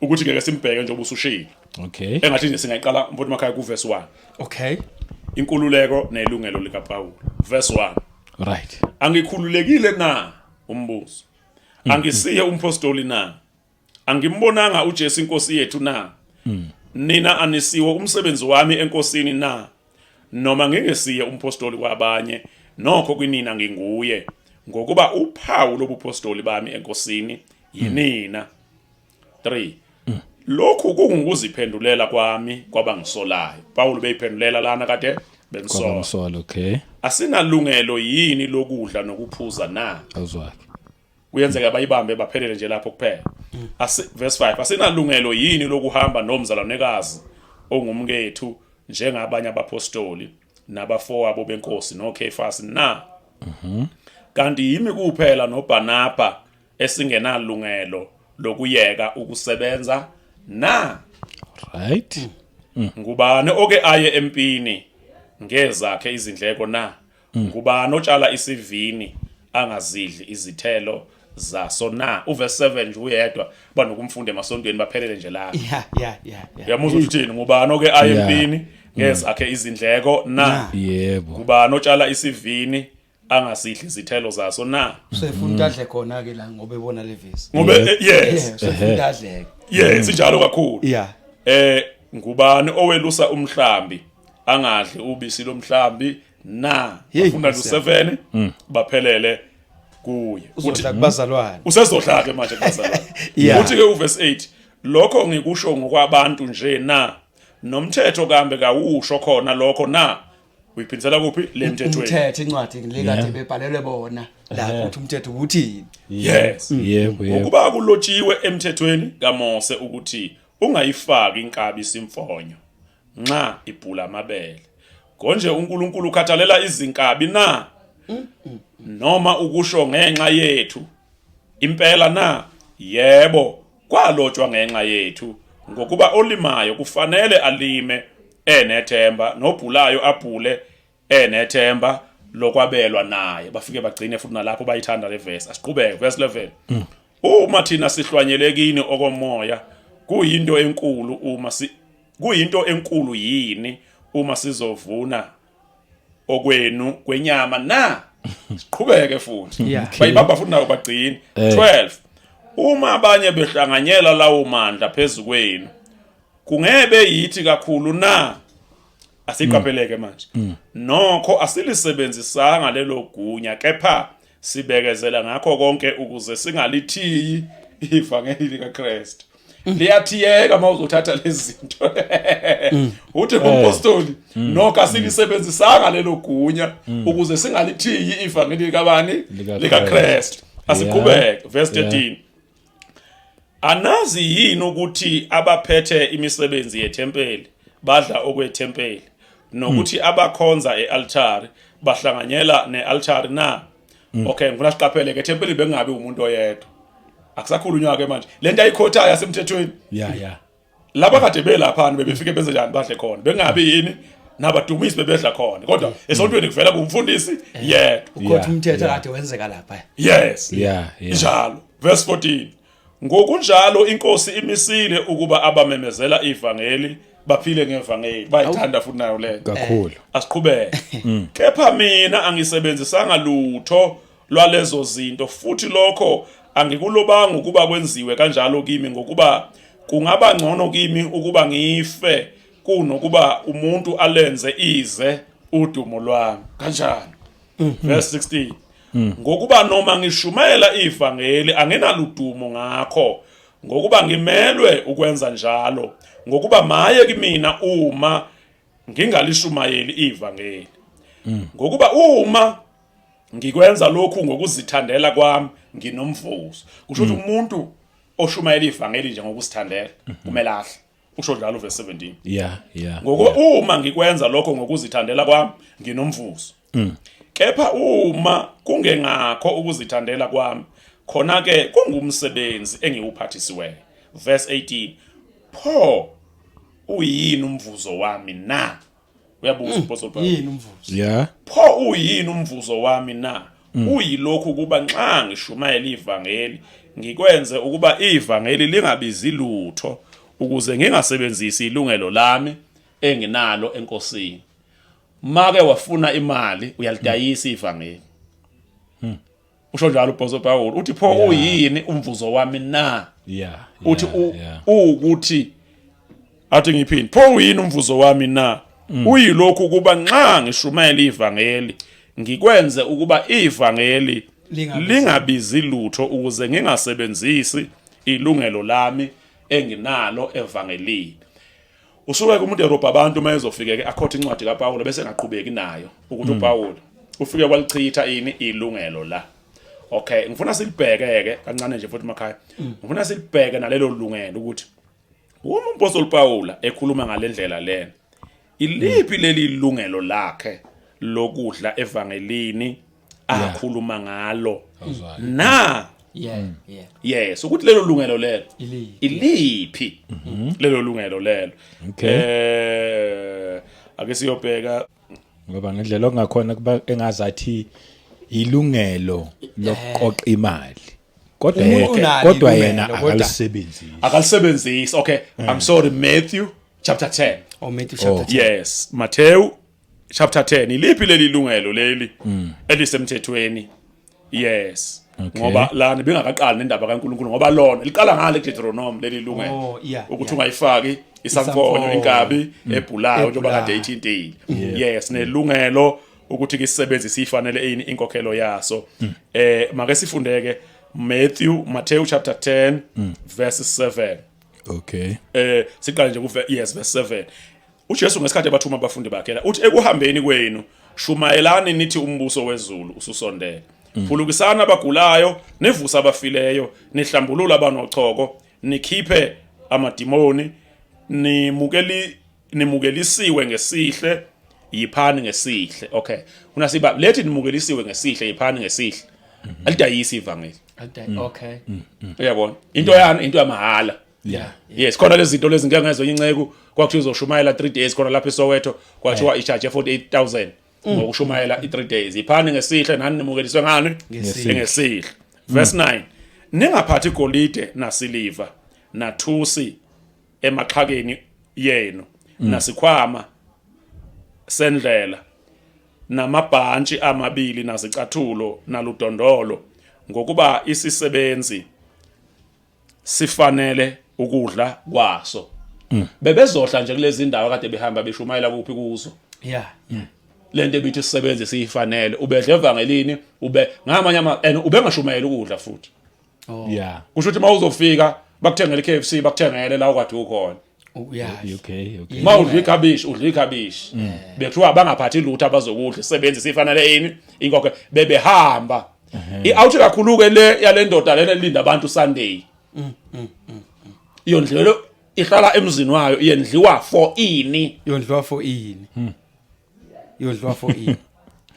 ukuthi ke simbheke njengoba usushilo. Engathi nje singayiqala, mfowethu makhaya, ku verse 1. Okay. Inkululeko nelungelo likaPaul, verse 1. Angikhululekile na? Umbuzo. Angisiye umpostoli na? Angimbonanga uJesu inkosi yethu na? Nina anisiwo umsebenzi wami enkosini na? Noma ngingesiye umpostoli kwabanye, nokho kwinina nginguye, ngokuba uphawu lobupostoli bami enkosini yinina. 3 Lokhu kungukuziphendulela kwami kwabangisolayo. Paul beyiphendulela lana kade bemsola. Kwabamsola, okay. Asinalungelo yini lokudla nokuphuza na? Awuzwakhe. Kuyenzeka bayibambe baphelele nje lapho kuphela. Asi, verse 5, asinalungelo yini lokuhamba nomzalwanekazi ongumkethu njengabanye abapostoli nabafowabo benkosi noKefas na? Kanti yimi kuphela noBarnaba esingenalungelo lokuyeka ukusebenza na? Ngubani oke aye empini ngezakhe izindleko na? Ngubani otshala isivini angazidli izithelo zaso na? Uverse 7 nje uyedwa banokumfunda emasontweni baphelele nje lapho. Uyamuzwa ukuthi uthini? Ngubani oke aye empini ngezakhe izindleko na? Yebo. Ngubani otshala isivini angasidli izithelo zaso na? Usefuna ukuthi adle khona ke la ngoba ebona le vesi. Ngoba yes. Yeah, usefuna ukuthi adle. Yes, injalo kakhulu. Ngubani owelusa umhlambi angadli ubisi lomhlambi na? Hey, Bafunda Nkosi lu7 baphelele kuye. Uthi Uzodla kubazalwane. Usezodla ke manje kubazalwane. Uthi ke uverse 8, lokho ngikusho ngokwabantu nje na? Nomthetho kambe kawusho khona lokho na? Uyiphindisela kuphi le mthethweni? Umthetho, incwadi lekade bebhalelwe bona lapho, ukuthi umthetho uthini. Yes. Yebo, yebo. Ngokuba kulotshiwe emthethweni kaMose ukuthi ungayifaki inkabi isimfonyo nxa ibhula amabele. Konje uNkulunkulu ukhathalela izinkabi na? Noma ukusho ngenxa yethu impela na? Yebo, kwalotshwa ngenxa yethu, ngokuba olimayo kufanele alime enethemba, nobhulayo abhule enethemba lokwabelwa naye. Bafike bagcine futhi nalapho, bayithanda le verse. Asiqhubeke, verse 11. Uma thina sihlwanyele kini okomoya, kuyinto enkulu uma si Kuyinto enkulu yini uma sizovuna okwenu kwenyama na? Siqhubeke futhi. Bayibamba futhi nawo bagcine. 12 Uma abanye behlanganyela lawo mandla phezu kwenu, kungebe yithi kakhulu na? Asiqapheleke manje. Nokho asilisebenzisanga lelo gunya, kepha sibekezela ngakho konke ukuze singalithiyi ivangeli likaKristu. Liyathiyeka uma uzothatha lezi zinto. Uthi umpostoli, nokho asilisebenzisanga lelo gunya ukuze singalithiyi ivangeli likabani? LikaKristu. Asiqhubeke, verse 13. Anazi yini ukuthi abaphethe imisebenzi yethempeli badla okwethempeli, nokuthi abakhonza e-altari bahlanganyela ne-altari na? Okay, ngifuna siqaphele ke, ethempeli bengabi umuntu oyedwa. Akusakhulunywa ke manje lento ayikhothayo yasemthethweni. yeah yeah Laba kade belaphana bebefike benze njani? Badle khona. Bengabi yini nabadumisi bebedla khona, kodwa esontweni kuvela kumfundisi yedwa. Ukhotha umthetho kade wenzeka lapha. Yes. Yeah. Njalo, verse 14: Ngokunjalo inkosi imisile ukuba abamemezela ivangeli baphile ngevangeli. Bayithanda futhi nayo lento. Kakhulu. Asiqhubeke. Kepha mina angisebenzisanga lutho lwalezo zinto, futhi lokho angikulobanga ukuba kwenziwe kanjalo kimi, ngokuba kungaba ngcono kimi ukuba ngife kunokuba umuntu alenze ize udumo lwami. Kanjani? Verse 16: Ngokuba noma ngishumayela ivangeli, anginaludumo ngakho, ngokuba ngimelwe ukwenza njalo, ngokuba maye kimina uma ngingalishumayeli ivangeli. Ngokuba uma ngikwenza lokhu ngokuzithandela kwami, nginomvuzo. Kusho ukuthi umuntu oshumayela ivangeli nje ngokuzithandela kumele ahle. Usho njalo verse 17. Ngokuba uma ngikwenza lokho ngokuzithandela kwami, nginomvuzo, kepha uma kungengakho ukuzithandela kwami, khona ke kungumsebenzi engiwuphathisiweyo. Verse 18: Pho uyini umvuzo wami na? Uyabuza uMpostoli Paul. Yini umvuzo? Pho uyini umvuzo wami na? Uyilokhu kuba nxa ngishumayela ivangeli, ngikwenze ukuba ivangeli lingabizi lutho, ukuze ngingasebenzisi ilungelo lami enginalo enkosini. Make wafuna imali, uyalidayisa ivangeli. Usho njalo uPostoli Paul, uthi pho uyini umvuzo wami na? Uthi uwukuthi, athi ngiphinde, pho uyini umvuzo wami na? Uyilokhu kuba nxa ngishumayela ivangeli, ngikwenze ukuba ivangeli Lingabizi. lingabizi lutho, ukuze ngingasebenzisi ilungelo lami enginalo evangelini. Usuke umuntu erobha abantu, uma ezofike ke akhothe incwadi kaPaul bese engaqhubeki nayo, ukuthi uPaul ufike walichitha ini ilungelo la. Okay, ngifuna silibheke ke kancane nje futhi makhaya. Ngifuna silibheke nalelo lungelo, ukuthi uma uMpostoli Paul ekhuluma ngalendlela lena, iliphi leli lungelo lakhe lokudla evangelini akhuluma ngalo na? Yes, ukuthi lelo lungelo lelo Iliphi? Iliphi lelo lungelo lelo? Ake siyobheka. Ngoba ngendlela okungakhona kuba engazathi ilungelo lokuqoqa imali, kodwa Umuntu unalo kodwa ilungelo, yena akalisebenzisi. Akalisebenzisi. Okay, I'm sorry, Matthew chapter 10. Oh, Matthew chapter 10. Yes, Matthew chapter 10. Iliphi leli lungelo leli elisemthethweni? Yes. Ngoba lana bengakaqali nendaba kaNkuluNkulu, ngoba lona liqala ngale Deuteronomy leli lungelo ukuthi ungayifaki isamfonyo Isamfonyo. inkabi ebhulayo njengoba Ebhulayo. kade ithintile. Yes, nelungelo ukuthi kisebenzise ifanele eyini inkokhelo yaso. Make sifundeke Matthew chapter 10 verse 7. Siqale nje ku, yes, verse 7. uJesu ngesikhathi ebathuma abafundi bakhe la, uthi: Ekuhambeni kwenu shumayelani nithi, umbuso wezulu ususondele. Phulukisana abagulayo, nivusa abafileyo, nihlambulula abanochoko, nikhiphe amadimoni. Nimukelisiwe ngesihle, yiphani ngesihle. Okay, unasiba lethi nimukelisiwe ngesihle, yiphani ngesihle. Alidayisi ivangeli. Uyabona, into yani, into yamahala. Yes, khona lezi zinto lezi ngeke ngezwe inceku kwakuthiwa izoshumayela 3 days khona lapha eSoweto, kwathiwa i-charge 48,000 ngokushumayela i3 days. Iphani ngesihle, nani nimukeliswe ngani? Ngesihle. Ngesihle. Verse 9: Ningaphathi igolide nasiliva nathusi emaxhakeni. yenu nasikhwama sendlela namabhantshi amabili nazicathulo naludondolo, ngokuba isisebenzi sifanele ukudla kwaso. Bebezodla nje kulezi ndawo kade behamba beshumayela kuphi kuzo. Lento ebithi sisebenze siyifanele, ubedla evangelini, ube ngamanye ama and ubengashumayela ukudla futhi. Kusho ukuthi mawuzofika bakuthengele iKFC, bakuthengele la okade ukhona. Okay. Mawudla ikhabishi, udla ikhabishi. Bekuthiwa bangaphathi lutho abazokudla, isebenzi sifanele ini inkokho. Bebehamba i-out kakhulu ke le yale ndoda lena elinda abantu Sunday. Iyondlelo ihlala emzini wayo, yendliwa for ini? Yondliwa for ini? Yondliwa for ini?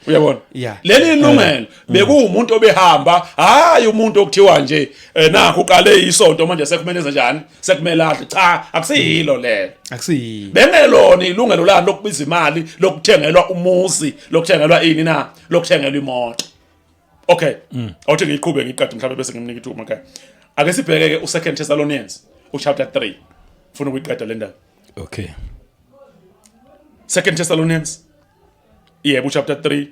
Uyabona? Yeah. Leli ilungelo bekuwumuntu obehamba, hayi umuntu okuthiwa nje nakho uqale isonto manje sekumele enze njani, sekumele adle. Cha, akusiyilo lelo. Akusiyilo. Bengelona ilungelo lani lokubiza imali, lokuthengelwa umuzi, lokuthengelwa ini na, lokuthengelwa imoto. Okay, awuthi ngiyiqhube ngiqede mhlawumbe bese ngimnika ithuba. Okay, ake sibheke ke uSecond Thessalonians uchapter 3, ufuna ukuyiqeda le ndaba. Okay. Second Thessalonians, yebo, chapter 3,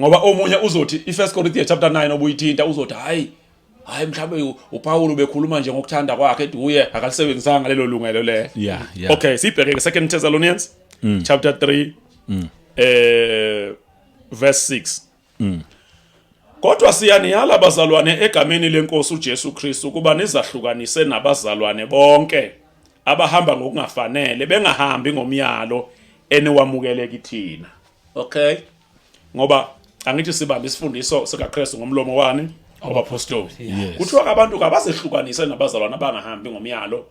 ngoba omunye uzothi iFirst Corinthians chapter 9 obuyithinta, uzothi hayi hayi, mhlawumbe uPaul ubekhuluma nje ngokuthanda kwakhe, ethi uye akalisebenzisanga lelo lungelo lelo. Okay, sibheke ke Second Thessalonians chapter 3 verse 6. Kodwa siyaniyala bazalwane egameni lenkosi uJesu Kristu kuba nizahlukanise nabazalwane bonke abahamba ngokungafanele, bengahambi ngomyalo eniwamukele kithina. Okay, ngoba angithi sibambe isifundiso sikaKristu ngomlomo wani? Wabapostoli. Yes. Kuthiwa abantu kabazehlukanise nabazalwane abangahambi ngomyalo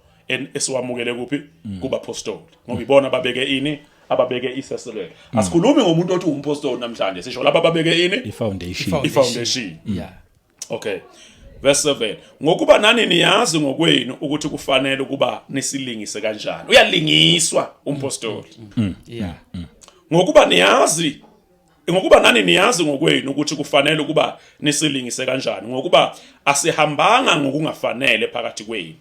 esiwamukele kuphi? Kubapostoli, ngoba ibona ababeke ini, ababeke iseselelo. Asikhulumi ngomuntu othi umpostoli namhlanje, sisho laba ababeke ini? I-foundation. I-foundation. Okay, verse 7: ngokuba nani niyazi ngokwenu ukuthi kufanele ukuba nisilingise kanjani. Uyalingiswa umpostoli. Ngokuba nani niyazi ngokwenu ukuthi kufanele ukuba nisilingise kanjani, ngokuba asihambanga ngokungafanele phakathi kwenu,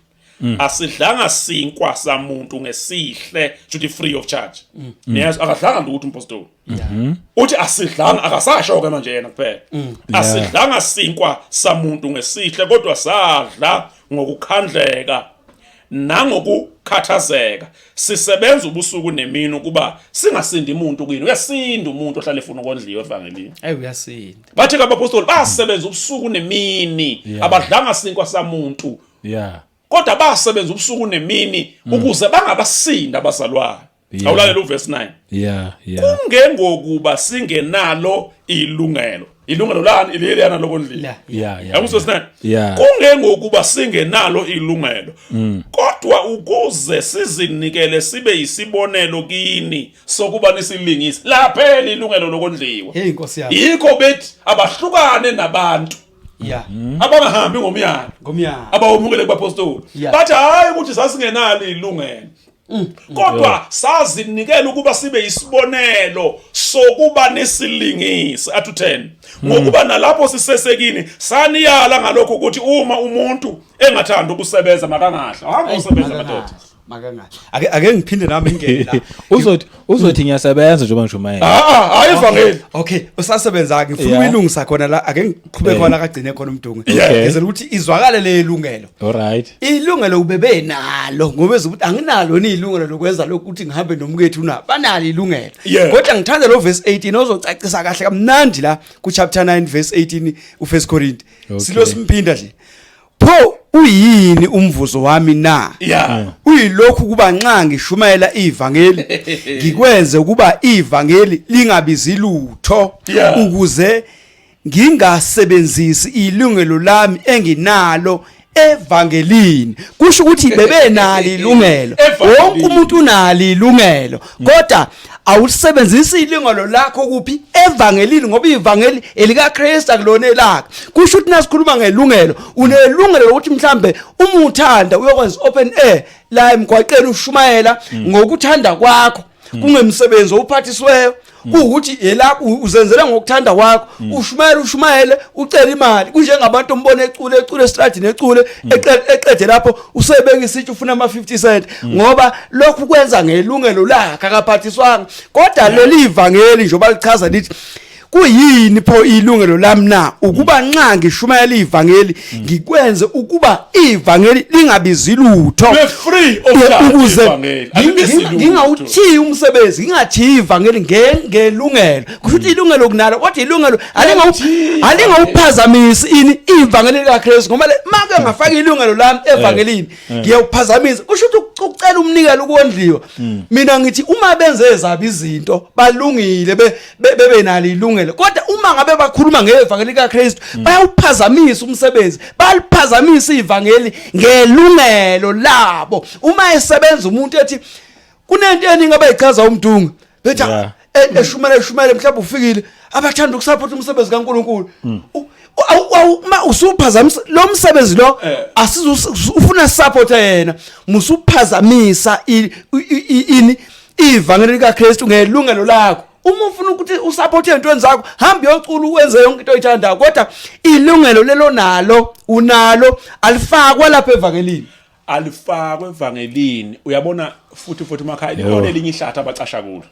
asidlanga sinkwa samuntu ngesihle, shuthi free of charge. Niyazi akadlanga lutho umpostoli. Uthi asidlanga, akasasho ke manje yena kuphela, asidlanga sinkwa samuntu ngesihle, kodwa sadla ngokukhandleka nangokukhathazeka, sisebenza ubusuku nemini ukuba singasindi umuntu kini. Uyasinda umuntu ohlala efuna ukondliwa evangelini. Ey, uyasinda. Bathi ke abapostoli basebenza ubusuku nemini, abadlanga sinkwa samuntu, kodwa basebenza ubusuku nemini ukuze bangabasinda abazalwane. Awulalela uverse 9. Kungengokuba singenalo ilungelo. Ilungelo lani? Iliyana lokondliwa. La. Yabo, 9. Yeah. Kungengokuba singenalo ilungelo, kodwa ukuze sizinikele sibe yisibonelo kini sokuba nisilingise. Laphela ilungelo lokondliwa. Hey, Nkosi yami. Yikho bethi abahlukane nabantu abangahambi ngomyalo Ngomyalo. abawumukele kubapostoli. Bathi hayi ukuthi sasingenalo ilungelo, kodwa sazinikela ukuba sibe isibonelo sokuba nesilingisi. Athu 10: ngokuba nalapho sisesekini saniyala ngalokho ukuthi uma umuntu engathanda ukusebenza makangadla. Hamba usebenza, madoda. Makangadla. Ake ngiphinde nami ngingene la. Uzothi ngiyasebenza njengoba ngishumayela. Ah, hayi, ivangeli. Okay, usasebenza ke, ngifuna ukuyilungisa khona la. Ake ngiqhube khona kagcine khona umdungu. Ngizela ukuthi izwakale le ilungelo. All right. Ilungelo ubebe nalo ngoba ezokuthi anginalo ni ilungelo lokwenza lokhu, ukuthi ngihambe nomkethu na, banalo ilungelo. Kodwa ngithanda lo verse 18 ozocacisa kahle kamnandi la ku chapter 9 verse 18 uFirst Corinthians. Silo simphinda nje. Pho uyini umvuzo wami na? Uyilokhu kuba nxa ngishumayela ivangeli ngikwenze ukuba ivangeli lingabizi lutho, ukuze ngingasebenzisi ilungelo lami enginalo evangelini. Kusho ukuthi bebenalo ilungelo. Evangelini. Wonke umuntu unalo ilungelo, kodwa awulisebenzisi ilungelo lakho kuphi? Evangelini, ngoba ivangeli elikaKristu, akulona elakhe. Kusho ukuthi nasikhuluma ngelungelo, unelungelo lokuthi mhlambe uma uthanda uyokwenza open air la emgwaqeni, ushumayela ngokuthanda kwakho, kungemsebenzi owuphathisiweyo. Kuwukuthi yelapho uzenzela ngokuthanda kwakho, ushumayela ushumayele, ucela imali. Kunjengabantu ombona ecule ecule estradini ecule, eqede lapho usebeka isitsha ufuna ama 50 cent, ngoba lokhu kwenza ngelungelo lakhe, akaphathiswanga. Kodwa leli ivangeli njengoba lichaza lithi kuyini pho ilungelo lami na ukuba nxa ngishumayela ivangeli ngikwenze ukuba ivangeli lingabizi lutho? Be free of charge. Ukuze ivangeli alibizi lutho. Ngingawuthiyi umsebenzi, ngingathiyi ivangeli ngelungelo. Kusho ukuthi ilungelo kunalo, kodwa ilungelo alingawuphazamisi ini ivangeli likaKristu, ngoba make ngafaka ilungelo lami evangelini ngiyawuphazamisa. Kusho ukuthi ukucela umnikelo ukondliwa. Mina ngithi uma benze ezabo izinto balungile, bebe nalo ilungelo, kodwa uma ngabe bakhuluma ngevangeli kaKristu bayawuphazamisa umsebenzi, baliphazamisa ivangeli ngelungelo labo. Uma esebenza umuntu ethi kunento eningi abayichaza umdunga bethi eshumela eshumela, mhlawumbe ufikile abathanda ukusupport umsebenzi kaNkuluNkulu. Ma usuphazamisa lo msebenzi lo, asizu ufuna support yena, musuphazamisa ini ivangeli likaKristu ngelungelo lakho. Uma ufuna ukuthi usupport ezintweni zakho, hamba uyocula, uwenze yonke into oyithandayo, kodwa ilungelo lelo nalo unalo, alifakwa lapha evangelini. Alifakwe evangelini. Uyabona futhi makhaya, likhona elinye ihlathi abacasha kulo.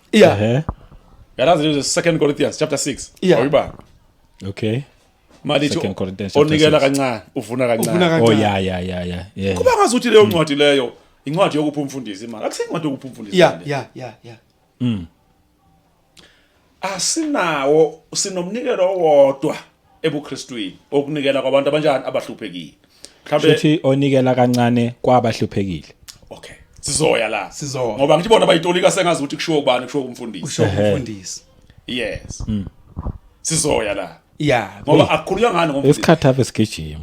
Yalazi lezo 2 Corinthians chapter 6? Awuyibanga? Okay. Malithi Second Corinthians chapter onikela 6. Kancane uvuna Uvuna kancane. kancane. Oh yeah. Kuba ngazuthi leyo ncwadi leyo incwadi yokupha umfundisi imali. Akusiyincwadi yokupha umfundisi imali. Asinawo, sinomnikelo owodwa ebuKristwini, okunikela kwabantu abanjani? Abahluphekile mhlawumbe. Futhi onikela kancane kwabahluphekile. Okay, sizoya la. Sizoya. Ngoba ngithi bona bayitolika sengazi ukuthi kushiwo kubani, kushiwo kumfundisi. Usho umfundisi. Yes, sizoya la. Ngoba akukhulunywa ngani ngomfundisi? Isikhathi ave sigijima.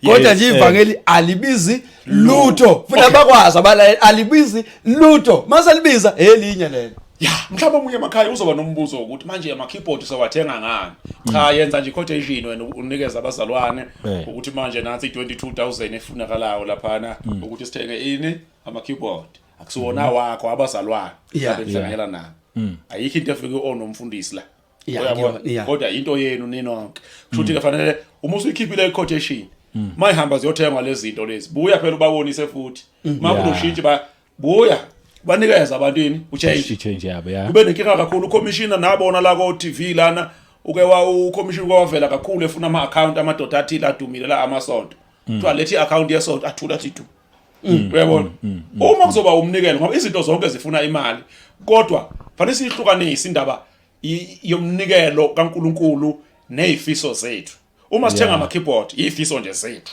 Kodwa nje ivangeli alibizi lutho, futhi abakwazi abalaleli, alibizi lutho. Mase libiza elinye lelo. Ya, mhlawumbe omunye emakhaya uzoba nombuzo ukuthi manje ama keyboard sewathenga ngani? Cha, yenza nje quotation wena, unikeza abazalwane ukuthi manje nansi 22000 efunakalayo laphana ukuthi sithenge ini, ama keyboard. Akusiwona wakho, abazalwane abenhlanganyela nabo. Ayikho into efike onomfundisi la. Uyabona? Yeah. Kodwa into yenu ninonke. Kusho ukuthi kufanele uma usuyikhiphile i-quotation, mayihamba ziyothengwa lezi zinto lezi, buya phela ubabonise futhi. Uma kunoshintshi ba buya banikeza abantwini uchange. Change yabo, ya. Kube nenkinga kakhulu ucommissioner nabona la ko TV lana, uke wa ucommissioner kwavela kakhulu efuna ama account amadoda athile adumile la amasonto. Kuthiwa lethi account yesonto, athula athi du. Uyabona, uma kuzoba umnikelo, ngoba izinto zonke zifuna imali, kodwa fanele sihlukanise indaba yomnikelo kaNkuluNkulu nezifiso zethu. Uma sithenga ama keyboard, izifiso nje zethu.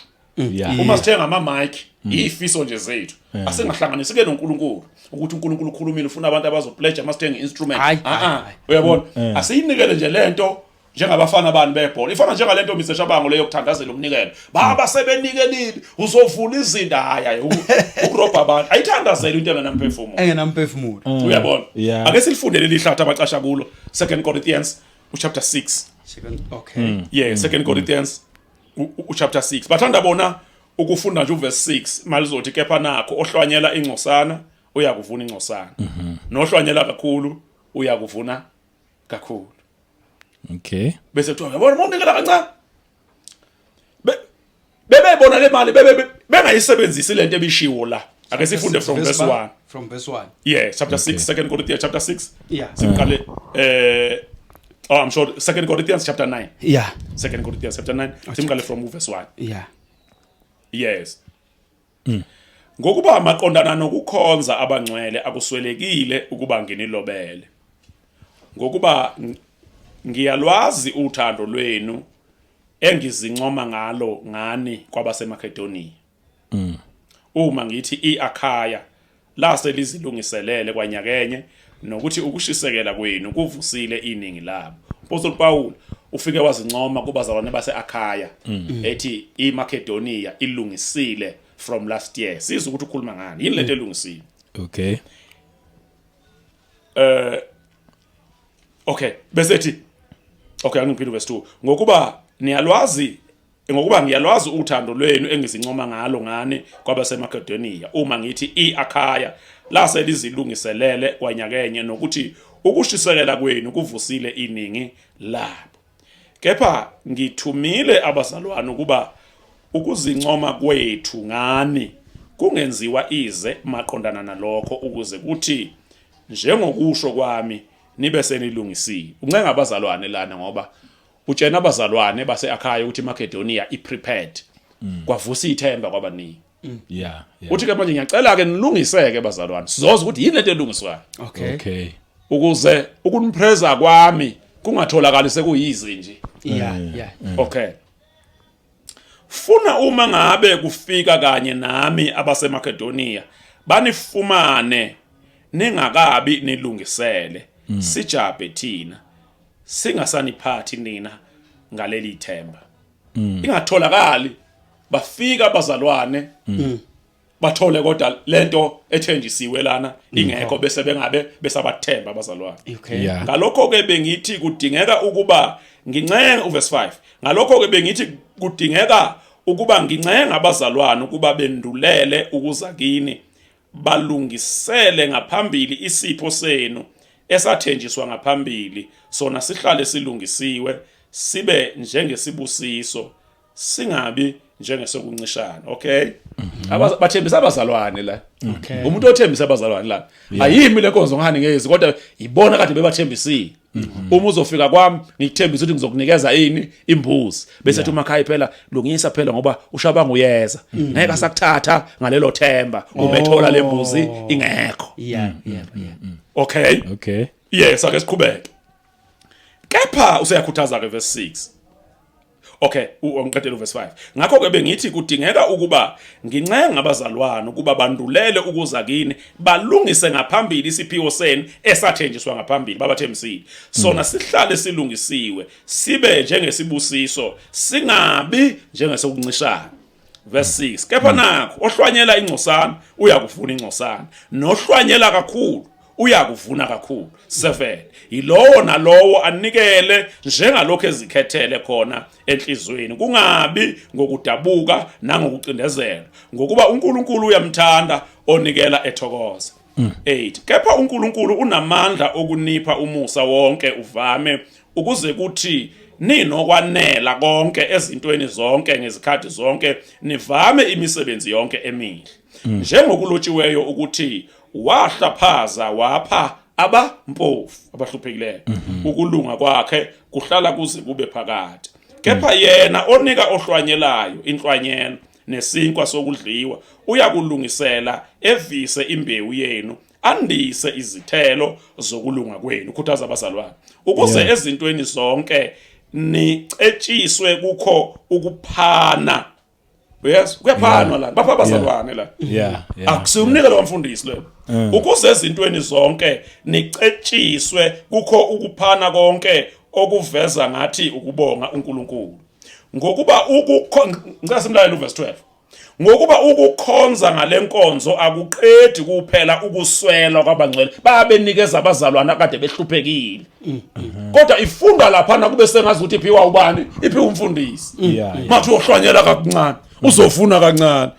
Uma sithenga ama mic, izifiso nje zethu. Asingahlanganisi ke noNkulunkulu ukuthi uNkulunkulu ukhulumile, ufuna abantu abazopledge ama sithenga instrument. Hayi, Ah, ah, hayi. uyabona, asiyinikele nje lento njengabafana bani bebhola. Ifana njengalento, Mr Shabango, leyo kuthandazela umnikelo. Baba, sebenikelile, uzovula izinto. Hayi hayi, ukurobha abantu. Ayithandazela into engenamphefumulo. Engenamphefumulo. Uyabona? Ake silifundele lihlathi abacasha kulo, 2 Corinthians uchapter 6. Yeah, 2 Corinthians uchapter 6. Bathanda bona ukufunda nje uverse 6, malizothi kepha nakho ohlwanyela ingcosana uyakuvuna ingcosana, nohlwanyela kakhulu uyakuvuna kakhulu. Bese kuthiwa, yabona, uma unikela kancane, bebebona le mali bebe bengayisebenzisi lento ebishiwo la. Ake sifunde from verse 1. From verse 1. Yeah, chapter 6, 2 Corinthians chapter 6. Simqale oh, I'm sure 2 Corinthians chapter 9. 2 Corinthians chapter 9, simqale from verse 1. Yes. Ngokuba maqondana nokukhonza abangcwele akuswelekile ukuba nginilobele. Ngokuba ngiyalwazi uthando lwenu engizincoma ngalo ngani kwabaseMakedoniya. Uma ngithi iAkhaya lase lizilungiselele kwanyakenye, nokuthi ukushisekela kwenu kuvusile iningi labo. Apostle Paul ufike wazincoma kubazalwane baseAkhaya ethi iMakedonia ilungisile from last year. Sizwe ukuthi ukhuluma ngani. Yini lento elungisile? Okay, bese ethi, okay, angiphinde verse 2. Ngokuba niyalwazi. Ngokuba ngiyalwazi uthando lwenu engizincoma ngalo ngani kwabaseMakedoniya, uma ngithi iAkhaya lase lizilungiselele kwanyakenye, nokuthi ukushisekela kwenu kuvusile iningi labo. Kepha ngithumile abazalwane ukuba ukuzincoma kwethu ngani kungenziwa ize maqondana nalokho, ukuze kuthi njengokusho kwami nibe senilungisiwe. Uncenga abazalwane lana ngoba utshena abazalwane base-Akhaya ukuthi iMacedonia i-prepared. Kwavusa ithemba kwabaningi. Uthi ke manje ngiyacela ke nilungiseke bazalwane. Sizoza ukuthi yini lento elungiswayo. Ukuze ukunipreza kwami kungatholakali sekuyizi nje. Okay. Funa uma ngabe kufika kanye nami abaseMakedonia banifumane ningakabi nilungisele, sijabhe thina singasaniphathi nina ngaleli themba. Ingatholakali bafika abazalwane bathole kodwa lento ethenjisiwe lana ingekho, bese bengabe besabathemba abazalwane. Ngalokho ke bengithi kudingeka ukuba ngincenga, uverse 5, ngalokho ke bengithi kudingeka ukuba ngincenga abazalwane ukuba bendulele ukuza kini, balungisele ngaphambili isipho senu esathenjiswa ngaphambili, sona sihlale silungisiwe, sibe njengesibusiso, singabi njengesokuncishana. Okay, bathembisa abazalwane la. Umuntu othembisa abazalwane la, ayimi lenkonzo ngani ngezi, kodwa ibona kade bebathembisile. Uma uzofika kwami ngikuthembisa ukuthi ngizokunikeza ini, imbuzi, bese ethi umakhaya phela lungisa phela ngoba uShabanga uyeza, ngeke asakuthatha ngalelo themba ubethola lembuzi ingekho. Okay. Yes, ake siqhubeke. Kepha useyakhuthaza ke, verse 6. Okay, ungiqedele uverse 5. Ngakho ke bengithi kudingeka ukuba ngincenga abazalwane ukuba bandulele ukuza kini, balungise ngaphambili isiphiwo senu esathenjiswa ngaphambili, babathembisile. Sona sihlale silungisiwe, sibe njengesibusiso, singabi njengesokuncishana. Verse 6. Kepha nakho ohlwanyela ingcosana uyakuvuna ingcosana, nohlwanyela kakhulu uyakuvuna kakhulu. 7. Yilowo nalowo anikele njengalokho ezikhethele khona enhlizweni, kungabi ngokudabuka nangokucindezela, ngokuba uNkulunkulu uyamthanda onikela ethokoza. 8. Kepha uNkulunkulu unamandla okunipha umusa wonke uvame, ukuze kuthi ninokwanela konke ezintweni zonke ngezikhathi zonke, nivame imisebenzi yonke emihle, njengokulotshiweyo ukuthi wahlaphaza wapha abampofu abahluphekileyo, ukulunga kwakhe kuhlala kuze kube phakade. Kepha yena onika ohlwanyelayo inhlwanyelo nesinkwa sokudliwa uyakulungisela evise imbewu yenu, andise izithelo zokulunga kwenu. Khuthaza abazalwane ukuze ezintweni zonke nicetshiswe kukho ukuphana. Yes, kuyaphanwa la, bapha abazalwane la. Akusiyo umnikelo wamfundisi lo. Ukuze ezintweni zonke nicetshiswe kukho ukuphana konke okuveza ngathi ukubonga uNkulunkulu. Ngokuba ukukho, ngicela simlayele uverse 12. Ngokuba ukukhonza ngalenkonzo akuqedi kuphela ukuswela kwabangcwele, babenikeza abazalwana kade behluphekile. Kodwa ifunda lapha kube sengazi ukuthi iphiwa ubani, iphiwa umfundisi. Mathi uyohlwanyela kakuncane, uzofuna kancane.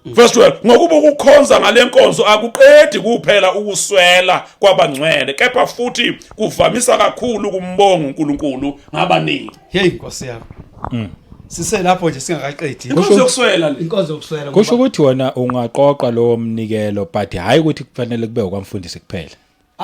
Verse 12, ngokuba ukukhonza ngalenkonzo akuqedi kuphela ukuswela kwabangcwele, kepha futhi kuvamisa kakhulu ukumbonga uNkulunkulu ngabaningi. Hey Nkosi yami. Siselapho nje singakaqedi. Inkonzo yokuswela le. Inkonzo yokuswela. Kusho ukuthi wona ungaqoqa lowo mnikelo, but hayi ukuthi kufanele kube okwamfundisi kuphela.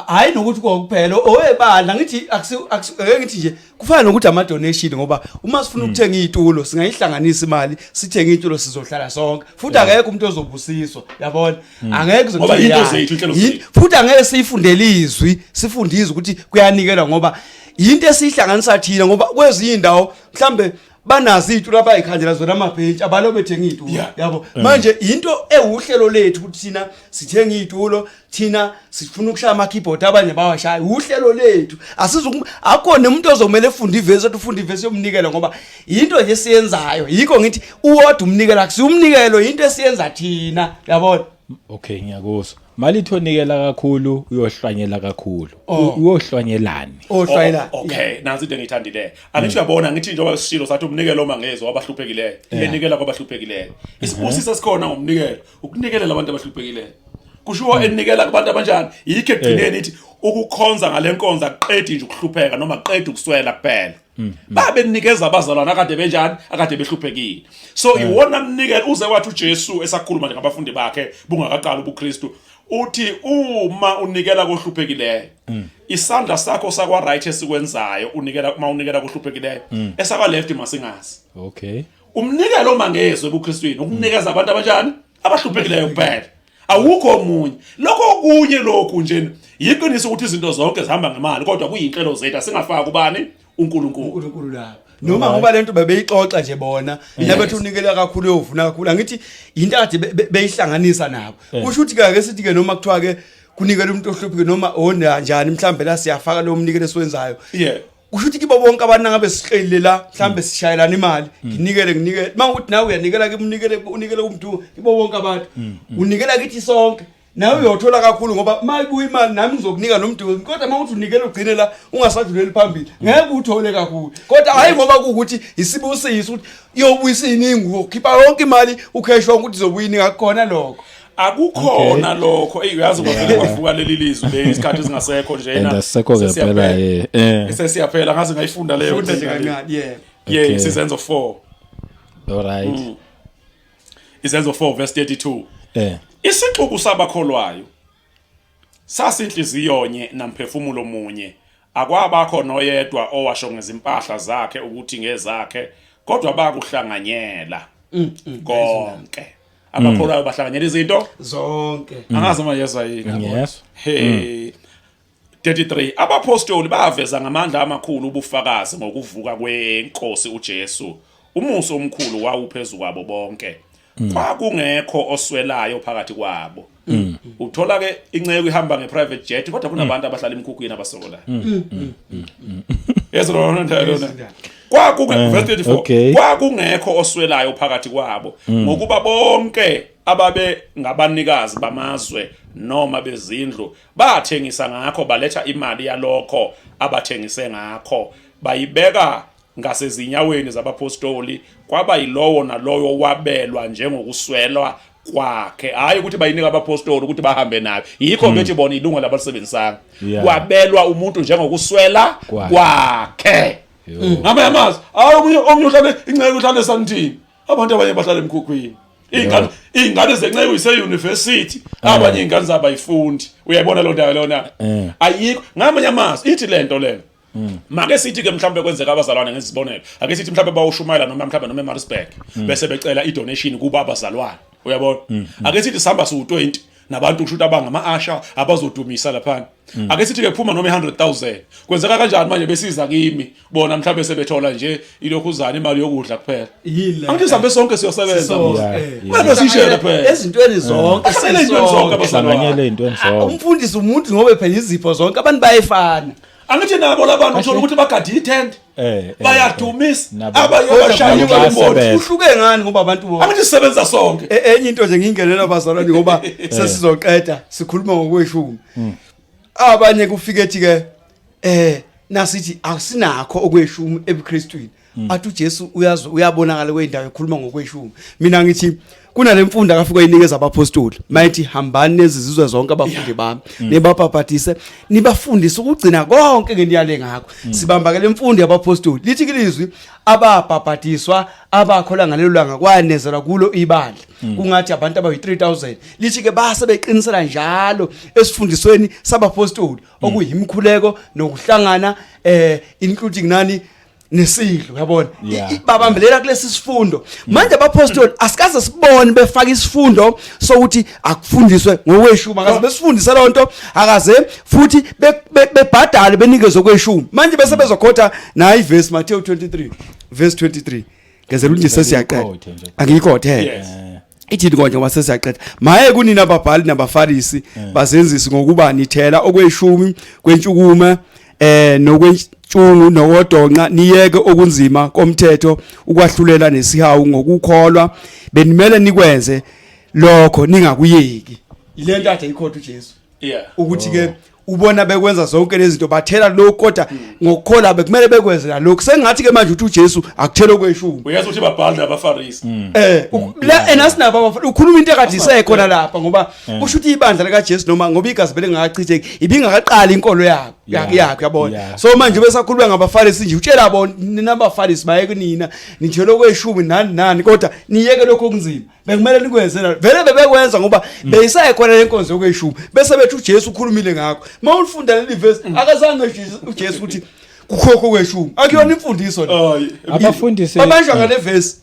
Hayi nokuthi kokuphela owebandla, ngithi akusi ake ngithi nje kufana nokuthi ama donation, ngoba uma sifuna ukuthenga izitulo singayihlanganisa imali sithenge izitulo, sizohlala sonke, futhi akekho umuntu ozobusiswa, yabona, angeke. Ngoba into zethu, inhlelo zethu. Futhi angeke siyifundele izwi, sifunde izwi ukuthi kuyanikelwa, ngoba into esiyihlanganisa thina, ngoba kwezinye indawo mhlambe banazo izitulo abayikhandela zona, amabhentshi, abalo bethenga izitulo. Yabo, manje into ewuhlelo lethu ukuthi thina sithenga izitulo, thina sifuna ukushaya ama keyboard, abanye bawashaya, uhlelo lethu. Asizu akho nomuntu ozomela efunde ivesi, ethi ufunda ivesi yomnikelo, ngoba into nje esiyenzayo. Yikho ngithi uwodwa umnikelo akusiyo umnikelo, into esiyenza thina, yabona. Okay, ngiyakuzwa. Malithi onikela kakhulu uyohlwanyela kakhulu. Oh. Uyohlwanyelani? Ohlwayela. Oh, okay, nansi into engiyithandileyo. Angithi uyabona, ngithi njengoba sishilo sathi umnikelo omangezwa wabahluphekileyo, enikela kwabahluphekileyo. Isibusiso esikhona ngomnikelo, ukunikelela abantu abahluphekileyo. Kushiwo enikela kubantu abanjani? Yikho ekugcineni ithi ukukhonza ngale nkonzo akuqedi nje ukuhlupheka noma akuqedi ukuswela kuphela. Babenikeza abazalwane akade benjani, akade behluphekile. So iwona mnikelo uze wathi uJesu esakhuluma nje ngabafundi bakhe bungakaqali ubuKristu, uthi uma unikela kohluphekileyo, isandla sakho sakwa right esikwenzayo unikela, uma unikela kohluphekileyo, esakwa left masingazi. Umnikelo omangezwe ebuKristwini ukunikeza abantu abanjani, abahluphekileyo kuphela, awukho omunye. Lokho okunye lokhu nje yiqiniso ukuthi izinto zonke zihamba ngemali, kodwa kuyinhlelo zethu, asingafaki ubani, uNkulunkulu. uNkulunkulu lapha noma ngoba lento bebeyixoxa nje bona nabethi unikela kakhulu uyovuna kakhulu, angithi into kade beyihlanganisa nabo. Kusho ukuthi ke sithi ke noma kuthiwa ke kunikela umuntu ohluphekile noma onjani, mhlambe la siyafaka lo mnikelo esiwenzayo, kusho ukuthi kibo bonke abantu ngabe sihlelile la, mhlambe sishayelana imali, nginikele nginikele, mangukuthi nawe uyanikela ke, unikele unikele umuntu, kibo bonke abantu unikela kithi sonke, nawe uyothola kakhulu ngoba mayibuya imali nami ngizokunika nomdumo. Kodwa uma uthi unikela ugcine la ungasadluleli phambili, ngeke uthole kakhulu. Kodwa hayi, ngoba kuwukuthi isibusiso ukuthi iyobuyisa iningi, ukhipha yonke imali ucash wonke ukuthi izobuya iningi, akukhona lokho. Akukhona lokho. Eyi, uyazi, kwavele kwavuka leli lizwi le, isikhathi esingasekho nje. And asisekho ngempela, Sesiyaphela, ngaze ngayifunda leyo. Funda nje kancane, yeah. Yeah. Isenzo 4. All right. Izenzo 4 verse 32. Isixuku sabakholwayo sasinhliziyonye namphefumulo munye. Akwabakho noyedwa owasho ngezimpahla zakhe ukuthi ngezakhe, kodwa bakuhlanganyela konke. Abakholwayo bahlanganyela izinto zonke. Angazi uma yezwa yini. Yes. Hey, 33 Abapostoli baveza ngamandla amakhulu ubufakazi ngokuvuka kwenkosi uJesu. Umusa omkhulu wawuphezu kwabo bonke. Kwakungekho oswelayo phakathi kwabo. Uthola ke inceku ihamba ngeprivate jet, kodwa kunabantu abahlala emkhukhwini abasokolayo. Yezo lona ndawo lona. Kwakunge verse 34, kwakungekho oswelayo phakathi kwabo, ngokuba bonke ababe ngabanikazi bamazwe noma bezindlu bathengisa ngakho, baletha imali yalokho abathengise ngakho, bayibeka ngasezinyaweni zabapostoli, kwaba yilowo nalowo wabelwa njengokuswelwa kwakhe. Hayi ukuthi bayinika abapostoli ukuthi bahambe nayo, yikho bethi bona ilungelo abalisebenzisanga. Kwabelwa umuntu njengokuswela Kwakhe. kwakhe. Ngamanye amazwi, hayi, omunye uhlale, inceku uhlale esantini, abantu abanye bahlala emkhukhwini, iy'ngane zenceku ise-university, abanye iy'ngane zabo ayifundi. Uyayibona loo ndawo lona? Ayikho. Ngamanye amazwi, ithi le nto lena, make sithi ke mhlawumbe kwenzeka abazalwane, ngezibonelo, ake sithi mhlawumbe bawushumayela noma mhlawumbe noma eMaritzburg, bese becela i-donation kuba abazalwane, uyabona? Ake sithi sihamba siwu-20 nabantu, kusho ukuthi abangama-usher abazodumisa laphana, ake sithi ke kuphuma noma i-100,000. Kwenzeka kanjani manje besiza kimi bona mhlawumbe sebethola nje ilokhuzana, imali yokudla kuphela? Yini la? Angithi sihambe sonke siyosebenza. Kumele sishele phela. Ezintweni zonke. Ahlanganyele ey'ntweni zonke, abazalwane. Hlanganyele ey'ntweni zonke. Umfundisi umuntu ngoba phela izipho zonke abantu bayefana. Angithi nabo labantu uthola ukuthi bagade ithende, bayadumisa, abanye Kodwa bashaya nabo imali. bayasebenza. Uhluke ngani ngoba abantu bonke Angithi sisebenza sonke. Enye into nje ngingenela bazalwane ngoba sesizoqeda sikhuluma ngokweshumi. Abanye kufike ethi ke nasithi asinakho okweshumi ebuKristwini, athi uJesu uyazi, uyabonakala kweindawo ekhuluma ngokweshumi. Mina ngithi kunale mfundo akafika inikeza abapostoli mayithi, "Hambani nezizwe zonke abafundi bami, nibabhabhadise, nibafundise ukugcina konke ngeniyale ngakho." Sibamba ke lemfundo yabapostoli. Lithi kilizwi ababhabhadiswa abakholwa ngalelo langa kwanezelwa kulo ibandla kungathi abantu abayi-3000. Lithi ke base beqinisela njalo esifundisweni sabapostoli, okuyimkhuleko nokuhlangana, including nani, nesidlo, uyabona? Babambelela kulesi sifundo. Manje abapostoli asikaze sibone befaka isifundo sokuthi akufundiswe ngokweshumi, akaze besifundise loo nto, akaze futhi bebhadale benikezwe okweshumi. Manje bese bezokhotha nayi ivesi, Matthew 23 verse 23, ngezela ukuthi sesiyaqeda. Uyikhothe nje. Angiyikhothe. Yes. Ithini konje ngoba sesiyaqeda? "Maye kunina ababhali nabafarisi, bazenzisi, ngokuba nithela okweshumi kwentshukume nokwentshungu nokodonqa, niyeke okunzima komthetho, ukwahlulela nesihawu ngokukholwa. Benimele nikwenze lokho, ningakuyeki." Ile nto ade ikhotha uJesu. Ukuthi ke Oh. ubona bekwenza zonke lezi zinto, bathela lokhu, kodwa ngokukhola bekumele bekwenze nalokhu. Sengathi ke manje uthi uJesu akuthele okweshumi. Uyazi ukuthi babhali nabaFarisi. La enasinabo abafana, ukhuluma into ekade isekhona lapha, ngoba kusho ukuthi ibandla likaJesu, noma ngoba igazi belingakachitheki, ibingakaqali inkolo yakho yakho, yabona. So manje besakhuluma ngabaFarisi nje, utshela bona, nina abaFarisi, baye kunina nithele okweshumi nani nani, kodwa niyeke lokho okunzima bekumele nikwenze na vele bebekwenza, ngoba beyisekhona lenkonzo yokweshumi, bese bethi uJesu ukhulumile ngakho. Mawulifunda leli verse, akazange uJesu ukuthi kukhokho kweshumi, akuyona imfundiso le. Oh. Abafundisi Babanjwa ngale verse.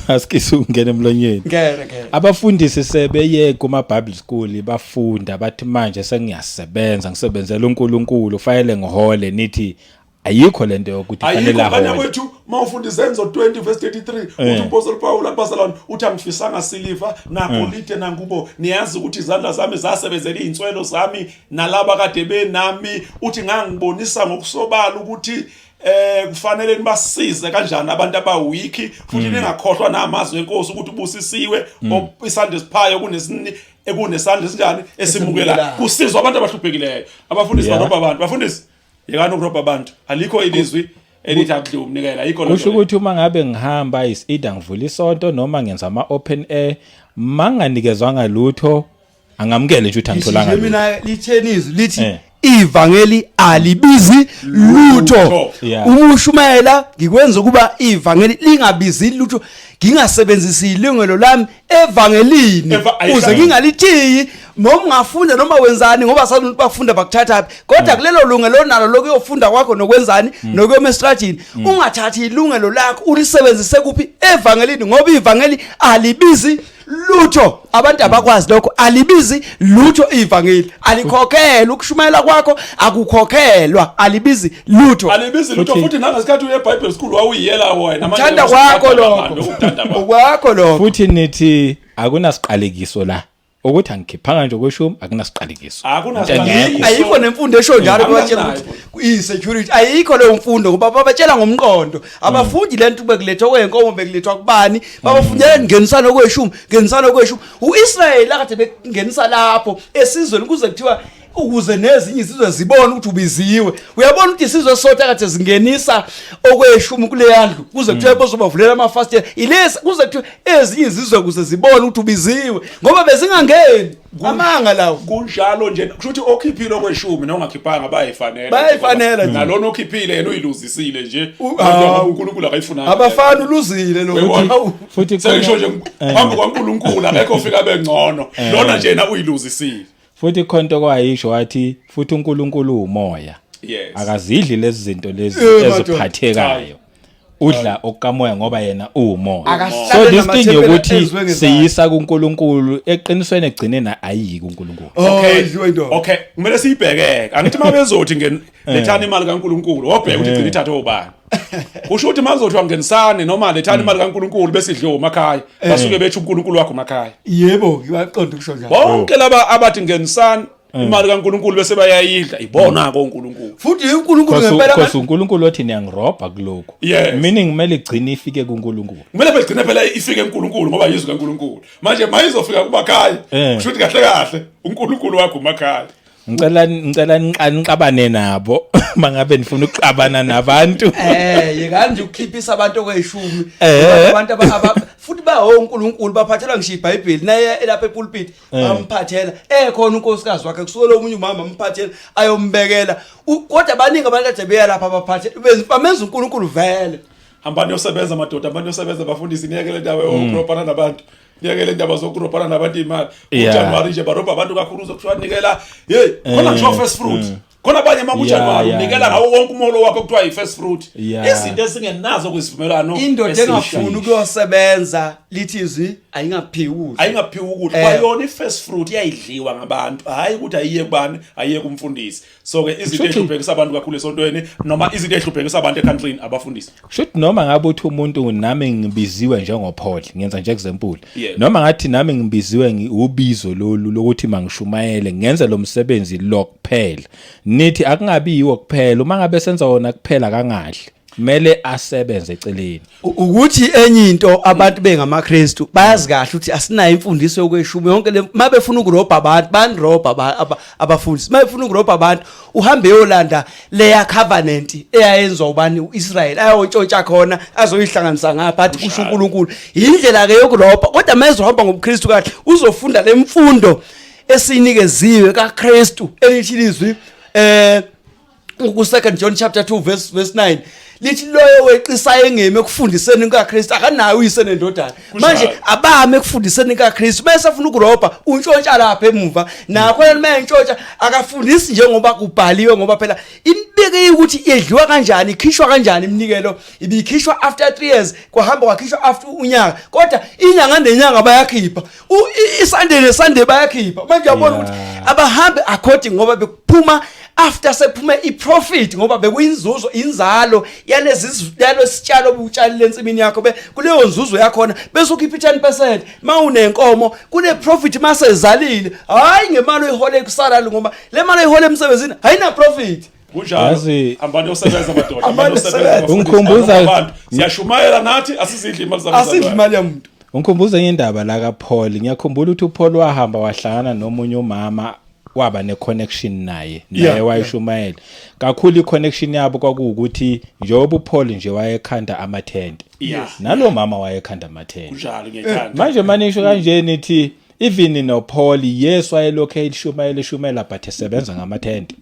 Asikise ungena emlonyeni. Ngene, ngene. Abafundisi sebeye kuma Bible school, bafunda, bathi manje sengiyasebenza, ngisebenzela uNkulunkulu, fanele ngihole. Nithi ayikho lento yokuthi Ayikho fanele ngane ahole. kwethu. Mawufunda Izenzo 20 verse 33, uthi umpostoli Paul kubazalwane, uthi angifisanga siliva nagolide nangubo, niyazi ukuthi izandla zami zasebenzela izinswelo zami nalaba kade benami. Uthi ngangibonisa ngokusobala ukuthi kufanele nibasize kanjani abantu abawiki, futhi ningakhohlwa namazwi enkosi ukuthi ubusisiwe isandla esiphayo kunesini ekunesandla esinjani esimukela. Esimukelayo. Kusizwa abantu abahluphekileyo. Abafundisi barobha abantu. Bafundisi, yekani ukurobha abantu. Alikho ilizwi elithi akudliwe umnikelo, ayikho loo Kusho nto leyo. ukuthi uma ngabe ngihamba is either ngivula isonto noma ngenza ama open air, manganikezwanga lutho, angamukele nje ukuthi angitholanga Nje lutho. mina litheni izwi lithi ivangeli alibizi lutho. Lutho. Uma ushumayela, ngikwenza ukuba ivangeli lingabizi lutho, ngingasebenzisi ilungelo lami evangelini Ayihlangani. uze ngingalithiyi noma ungafunda noma wenzani, ngoba sazi ukuthi bafunda bakuthathaphi, kodwa kulelo lungelo onalo lokuyofunda kwakho nokwenzani nokuyoma estradini, ungathathi ilungelo lakho ulisebenzise kuphi? Evangelini, ngoba ivangeli alibizi lutho. Abantu abakwazi lokho, alibizi lutho ivangeli, alikhokhelwa. Ukushumayela kwakho akukhokhelwa, alibizi lutho. Alibizi lutho. Futhi nangesikhathi uye eBible school wawuyiyela wena. Manje Uthanda kwakho usukhathala lokho. abantu, ukuthanda kwakho. Okwakho lokho. Futhi nithi akunasiqalekiso la, ukuthi angikhiphanga nje kweshumi, akunasiqalekiso. Akunasiqalekiso. Into engekho. Ayikho nemfundo esho njalo. Akunayo. Batshela ukuthi i-security, ayikho leyo mfundo, ngoba babatshela ngomqondo. Abafundi lento bekulethwa kwenkomo, bekulethwa kubani, babafundela ngenisana okweshumi, ngenisana okweshumi. uIsrayeli akade bekungenisa lapho esizweni, kuze kuthiwa ukuze nezinye izizwe zibone ukuthi ubiziwe. Uyabona ukuthi isizwe sodwa kade zingenisa okweshumi kuleya ndlu, kuze kuthiwe bozobavulela amafasitela, ilesi, kuze kuthiwe ezinye izizwe ukuze zibone ukuthi ubiziwe, ngoba bezingangeni. Amanga lawo. Kunjalo nje, kusho ukuthi okhiphile okweshumi nongakhiphanga bayayifanela. Bayayifanela nje. Nalona okhiphile yena uyiluzisile nje. Hawu. Ngoba uNkulunkulu akayifunanga. Abafana, uluzile lo. Uyabona? Hawu. Futhi Sengisho nje phambi kwaNkulunkulu akekho ofika bengcono. Lona nje yena uyiluzisile. Futhi khonto kwayisho wathi futhi uNkulunkulu umoya. Akazidli lezi zinto lezi Madoda. eziphathekayo, udla okukamoya ngoba yena uwumoya. Akahlale So this thing namathempeli yokuthi enziwe ngezandla. siyisa kuNkulunkulu, eqinisweni egcineni ayiyi kuNkulunkulu. Oh, Okay. idliwe indoda. Okay, kumele siyibhekeke. Angithi mabezothi ngen lethani imali kaNkulunkulu, wobheka ukuthi igcina ithathe obani. Kusho ukuthi mazothiwa ngenisane noma lethani imali kaNkulunkulu bese idliwe emakhaya, basuke bethi uNkulunkulu wakho emakhaya. Yebo, ngiyaqonda ukusho njalo. Bonke laba abathi ngenisani imali kaNkulunkulu bese bayayidla, ibona ke uNkulunkulu. Futhi uNkulunkulu ngempela Cause uNkulunkulu othi niyangirobha kulokhu. Meaning kumele igcine ifike kuNkulunkulu. Kumele phela igcine phela ifike kuNkulunkulu, ngoba yizwi kaNkulunkulu. Manje mayizofika kumakhaya, kusho ukuthi kahle kahle uNkulunkulu wakho umakhaya. Ngicela nixabane nabo mangabe nifuna ukuxabana nabantu. Yekani nje ukukhiphisa abantu okweshumi. Abantu futhi bawo uNkulunkulu baphathelwa ngisho iBhayibheli naye elapha epulpit, bamphathela ekhona unkosikazi wakhe, kusuke omunye umama amphathela ayombekela. Kodwa baningi abantu ade beya lapha abaphathela, bamenza uNkulunkulu vele. Hambani yosebenza madoda, hambani yosebenza bafundisi, niyekele indaba yokurobhana nabantu. Niyekele indaba zokurobhana nabantu imali. UJanuary nje barobha abantu kakhulu, uzokuthiwa nikela. Hey, khona ngisho first fruit. Khona abanye uma kuJanuary unikela ngawo wonke umholo wakho, kuthiwa yi-first fruit. Izinto esingenazo kwisivumelwano Indoda esisha. engafuni ukuyosebenza, lithi izwi, ayingaphiwi ukudla. Ayingaphiwi ukudla. Kwayona i-first fruit iyayidliwa ngabantu, hhayi ukuthi ayiye kubani, ayiye kumfundisi. So ke izinto ey'hluphekisa abantu kakhulu esontweni noma izinto ey'hluphekisa abantu ekhantrini, abafundisi. Kushuthi noma ngabe uthi umuntu nami ngibiziwe njengoPaul, ngenza nje example. Noma ngathi nami ngibiziwe ubizo lolu lokuthi mangishumayele, ngenze lo msebenzi lo kuphela. Nithi akungabi yiwo kuphela, uma ngabe senza wona kuphela kangadli. Kumele asebenze eceleni. Ukuthi enye into, abantu bengamaKristu bayazi kahle ukuthi asinayo imfundiso yokweshumi yonke le. Mabefuna ukurobha abantu, banirobha abafundisi. Mabefuna ukurobha abantu, uhambe yolanda leya covenant eyayenzwa ubani, uIsrael, ayontshontsha khona, azoyihlanganisa ngapha, athi kusho uNkulunkulu. Indlela ke yokurobha. Kodwa mayezohamba ngobuKristu kahle, uzofunda lemfundo esiyinikeziwe kaKristu, elithi lizwi ku 2 John chapter 2 verse 9 lithi loyo weqisayo engemi ekufundiseni kaKristu akanayo uyise nendodana. Manje abame ekufundiseni kaKristu, bese afuna ukurobha, untshontsha lapha emuva nakho lana. Mayentshontsha akafundisi njengoba kubhaliwe, ngoba phela imibike ukuthi idliwa kanjani, ikhishwa kanjani iminikelo. Ibikhishwa after 3 years, kwahamba kwakhishwa after unyaka, kodwa inyanga nenyanga bayakhipha, iSunday neSunday bayakhipha. Manje uyabona ukuthi abahambe according, ngoba bekuphuma after sephume iprofit, ngoba bekuyinzuzo, inzalo yalezi yalesitshalo obutshalile ensimini yakho. Be kuleyo nzuzo yakhona bese ukhipha i10%. Mawunenkomo, kune profit masezalile, hayi ngemali oyihole kusalary, ngoba le mali oyihole emsebenzini ayina profit. Kunjalo. Hambani yosebenza madoda, hambani Hambani yosebenza. yosebenza. Bafundisi, abantu. Siyashumayela nathi, asizidli imali zabazalwane. Asidli imali yamuntu. Ungikhumbuza enye indaba la kaPaul. Ngiyakhumbula ukuthi uPaul wahamba wahlangana nomunye umama, waba ne-connection naye, naye wayeshumayela kakhulu. I-connection yabo kwakuwukuthi njengoba uPaul nje wayekhanda amathente, nalo mama wayekhanda amathente. Kunjalo, ngiyayithanda. Manje manisho kanje nithi even noPaul, yes, wayelokhu elishumayela, eshumayela, but esebenza ngamathente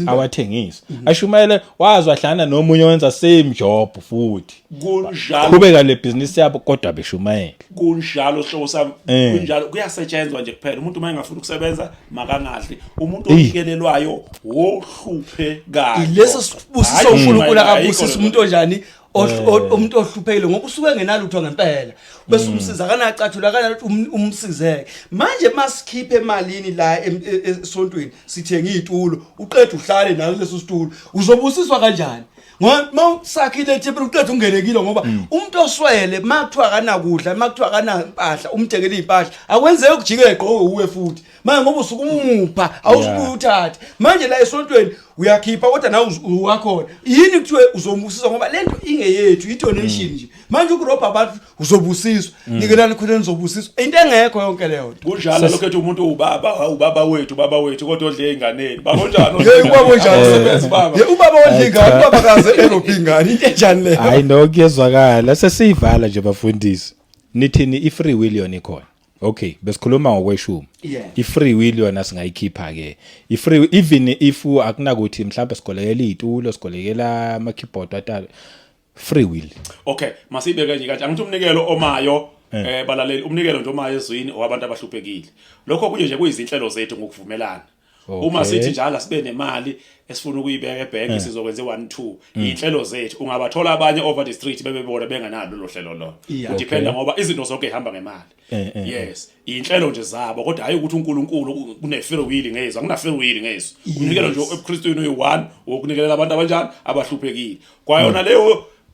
awathengisa, ashumayele, wazi wahlangana nomunye owenza same job futhi. Kunjalo. Qhubeka le business yabo kodwa beshumayela. Kunjalo, hlobo sami. Kunjalo, kuyasetshenzwa nje kuphela. Umuntu uma engafuni ukusebenza makangadli. Umuntu onikelelwayo wohluphekayo. Ileso sibusiso Hhayi, uNkulunkulu ayikho akabusisa lento. umuntu onjani? Umuntu ohluphekile, ngoba usuke engenalutho ngempela, bese umsiza akanacathula, akanalutho, umsizeke. Manje masikhiphe emalini la esontweni, sithenga izitulo, uqeda uhlale naso leso situlo, uzobusiswa kanjani? Ngoba mawusakhile ethempeli, uqeda ungenekile, ngoba umuntu oswele makuthiwa akanakudla, makuthiwa akanampahla, umthengele impahla, akwenzeki ukujike egqoke uwe futhi manje, ngoba usuke umupha, awusubuye uthathe. Manje la esontweni uyakhipha, kodwa nawe uwakhona yini kuthiwe uzobusiswa? Ngoba lento ingeyethu, i-donation nje. Manje ukurobha abantu, uzobusiswa, nikelani khona nizobusiswa, into engekho yonke leyo nto. Kunjalo, lokho ethi umuntu ubaba, ubaba wethu, ubaba wethu, kodwa odle ey'nganeni. Baba onjani? Hey, ubaba onjani? Awusebenzi, baba. Ye, ubaba odla ingane, ubaba kaze erobha ingane, into enjani leyo? Hayi no, kuyezwakala. Sesiyivala nje bafundisi, nithini? I-free will yona ikhona? Okay, besikhuluma ngokweshumi. I-free will yona singayikhipha ke i-free, even if akunakuthi mhlawumbe sikolekela izitulo, sikolekela ama-keyboard atalo, free will? Okay, masibeke nje kanje. Angithi umnikelo omayo, balaleli, umnikelo nje omayo ezwini owabantu abahluphekile. Lokho kunye nje kuyizinhlelo zethu ngokuvumelana. Uma sithi njalo asibe nemali esifuna ukuyibeka ebhenki, sizokwenza i1 2, inhlelo zethu. Ungabathola abanye over the street bebebona benganalo lo hlelo lo. Udependa ngoba izinto zonke ihamba ngemali. Yes, inhlelo nje zabo, kodwa hayi ukuthi uNkulunkulu kune free will ngezwe. Akuna free will ngezwe. Umnikelo nje ebuKristwini uyi1, wokunikelela abantu abanjani? Abahluphekile.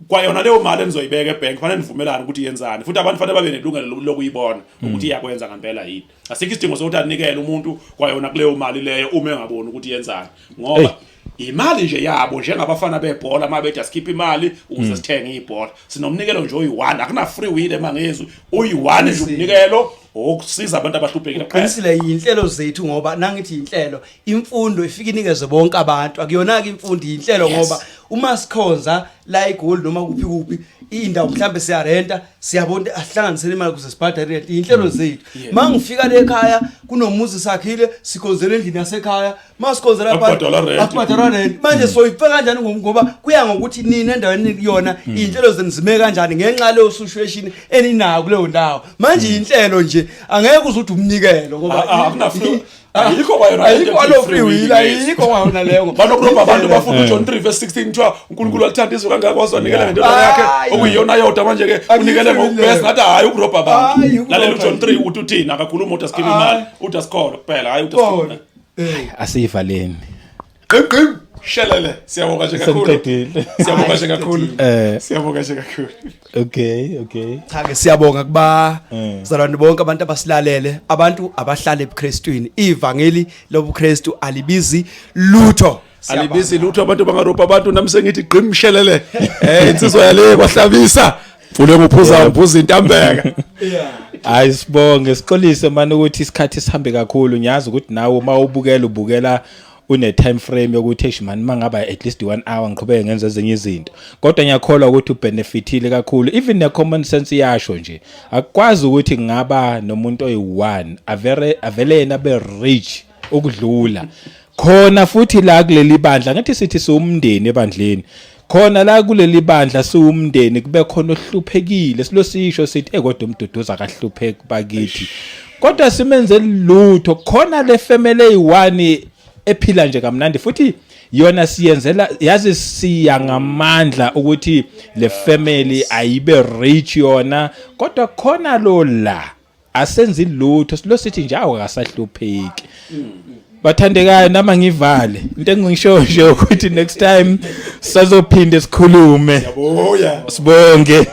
Kwayona leyo mali enizoyibeka ebank fanele nivumelane ukuthi yenzani, futhi abantu fanele babe nelungelo lokuyibona ukuthi iyakwenza ngempela yini. Asikho isidingo sokuthi anikele umuntu kwayona kuleyo mali leyo uma engaboni ukuthi yenzani, ngoba imali nje yabo, njengabafana bebhola uma bethi asikhiphe imali ukuze sithenge ibhola. Sinomnikelo nje oyi-one, akuna free will emangezwi, uyi-one nje umnikelo wokusiza abantu abahluphekile kuphela. Qinisile, yinhlelo zethu, ngoba nangithi inhlelo, imfundo ifika inikeze bonke abantu, akuyona ke imfundo, inhlelo. Ngoba uma sikhonza la eGoli noma kuphi kuphi indawo, mhlambe siyarenta, siyabona asihlanganisele imali ukuze sibhadale rent, inhlelo zethu. Mangifika le ekhaya kunomuzi sakhile, sikhonzela endlini yasekhaya, masikhonzela Akubhadalwa rent. Akubhadalwa rent. Manje soyifeka kanjani? Ngoba kuya ngokuthi nina endaweni kuyona iy'nhlelo zenu zime kanjani ngenxa leyo situation eninayo kuleyo ndawo. Manje inhlelo nje, angeke uze uthi umnikelo, ngoba Ah, ah, akuna free, ayikho kwayona ayikho into ethi alo free free will will, ngezwe. ayikho kwayona leyo. Banokurobha abantu, bafunda uJohn 3 verse 16, kuthiwa uNkulunkulu walithanda izwe kangaka waziwanikela ngendodana yakhe Hayi. okuyiyona yodwa. Manje-ke Akuyikho unikele ngokubhesa leyo. ngathi hhayi ukurobha abantu. Hayi, ukurobha Lalela uJohn nje. 3 uthi uthini, akakhuluma uthi asikhiphe imali, uthi asikholwe kuphela, hhayi uthi asikhiphe Kona. imali. Asiyivaleni. Gqim gqim shelele, siyabonga nje kakhulu. Seniqedile. Siyabonga nje kakhulu. Siyabonga nje kakhulu. Okay. Cha ke, siyabonga kuba zalwane bonke, abantu abasilalele, abantu abahlala ebuKristwini. Ivangeli lobuKristu alibizi lutho. Alibizi lutho, abantu bangarobha abantu. Nami sengithi gqimshelele, insizwa yale kwahlabisa, mfule nguphuza ngiphuza intambeka. Hayi, sibonge, sixolise manje ukuthi isikhathi sihambe kakhulu. Ngiyazi ukuthi nawe uma ubukela, ubukela une time frame yokuthi, eish man, mangaba at least 1 hour ngiqhubeke ngenze ezinye izinto, kodwa ngiyakholwa ukuthi ubenefitile kakhulu. Even ne common sense iyasho nje, akukwazi ukuthi kungaba nomuntu oyi1 avere avele yena be rich ukudlula khona. Futhi la kuleli bandla, ngathi sithi siwumndeni ebandleni khona la kuleli bandla, siwumndeni, kube khona ohluphekile, silo sisho sithi, "Eh, kodwa uMduduzi akahlupheki bakithi," kodwa simenze lutho. Khona le family eyi1 ephila nje kamnandi, futhi yona siyenzela, yazi, siya ngamandla ukuthi le family ayibe rich yona, kodwa khona lo la asenzi lutho, silo sithi nje awu, akasahlupheki. Bathandekayo, nama ngivale, into engisho nje ukuthi next time sazophinde sikhulume. Yabuya. Sibonge.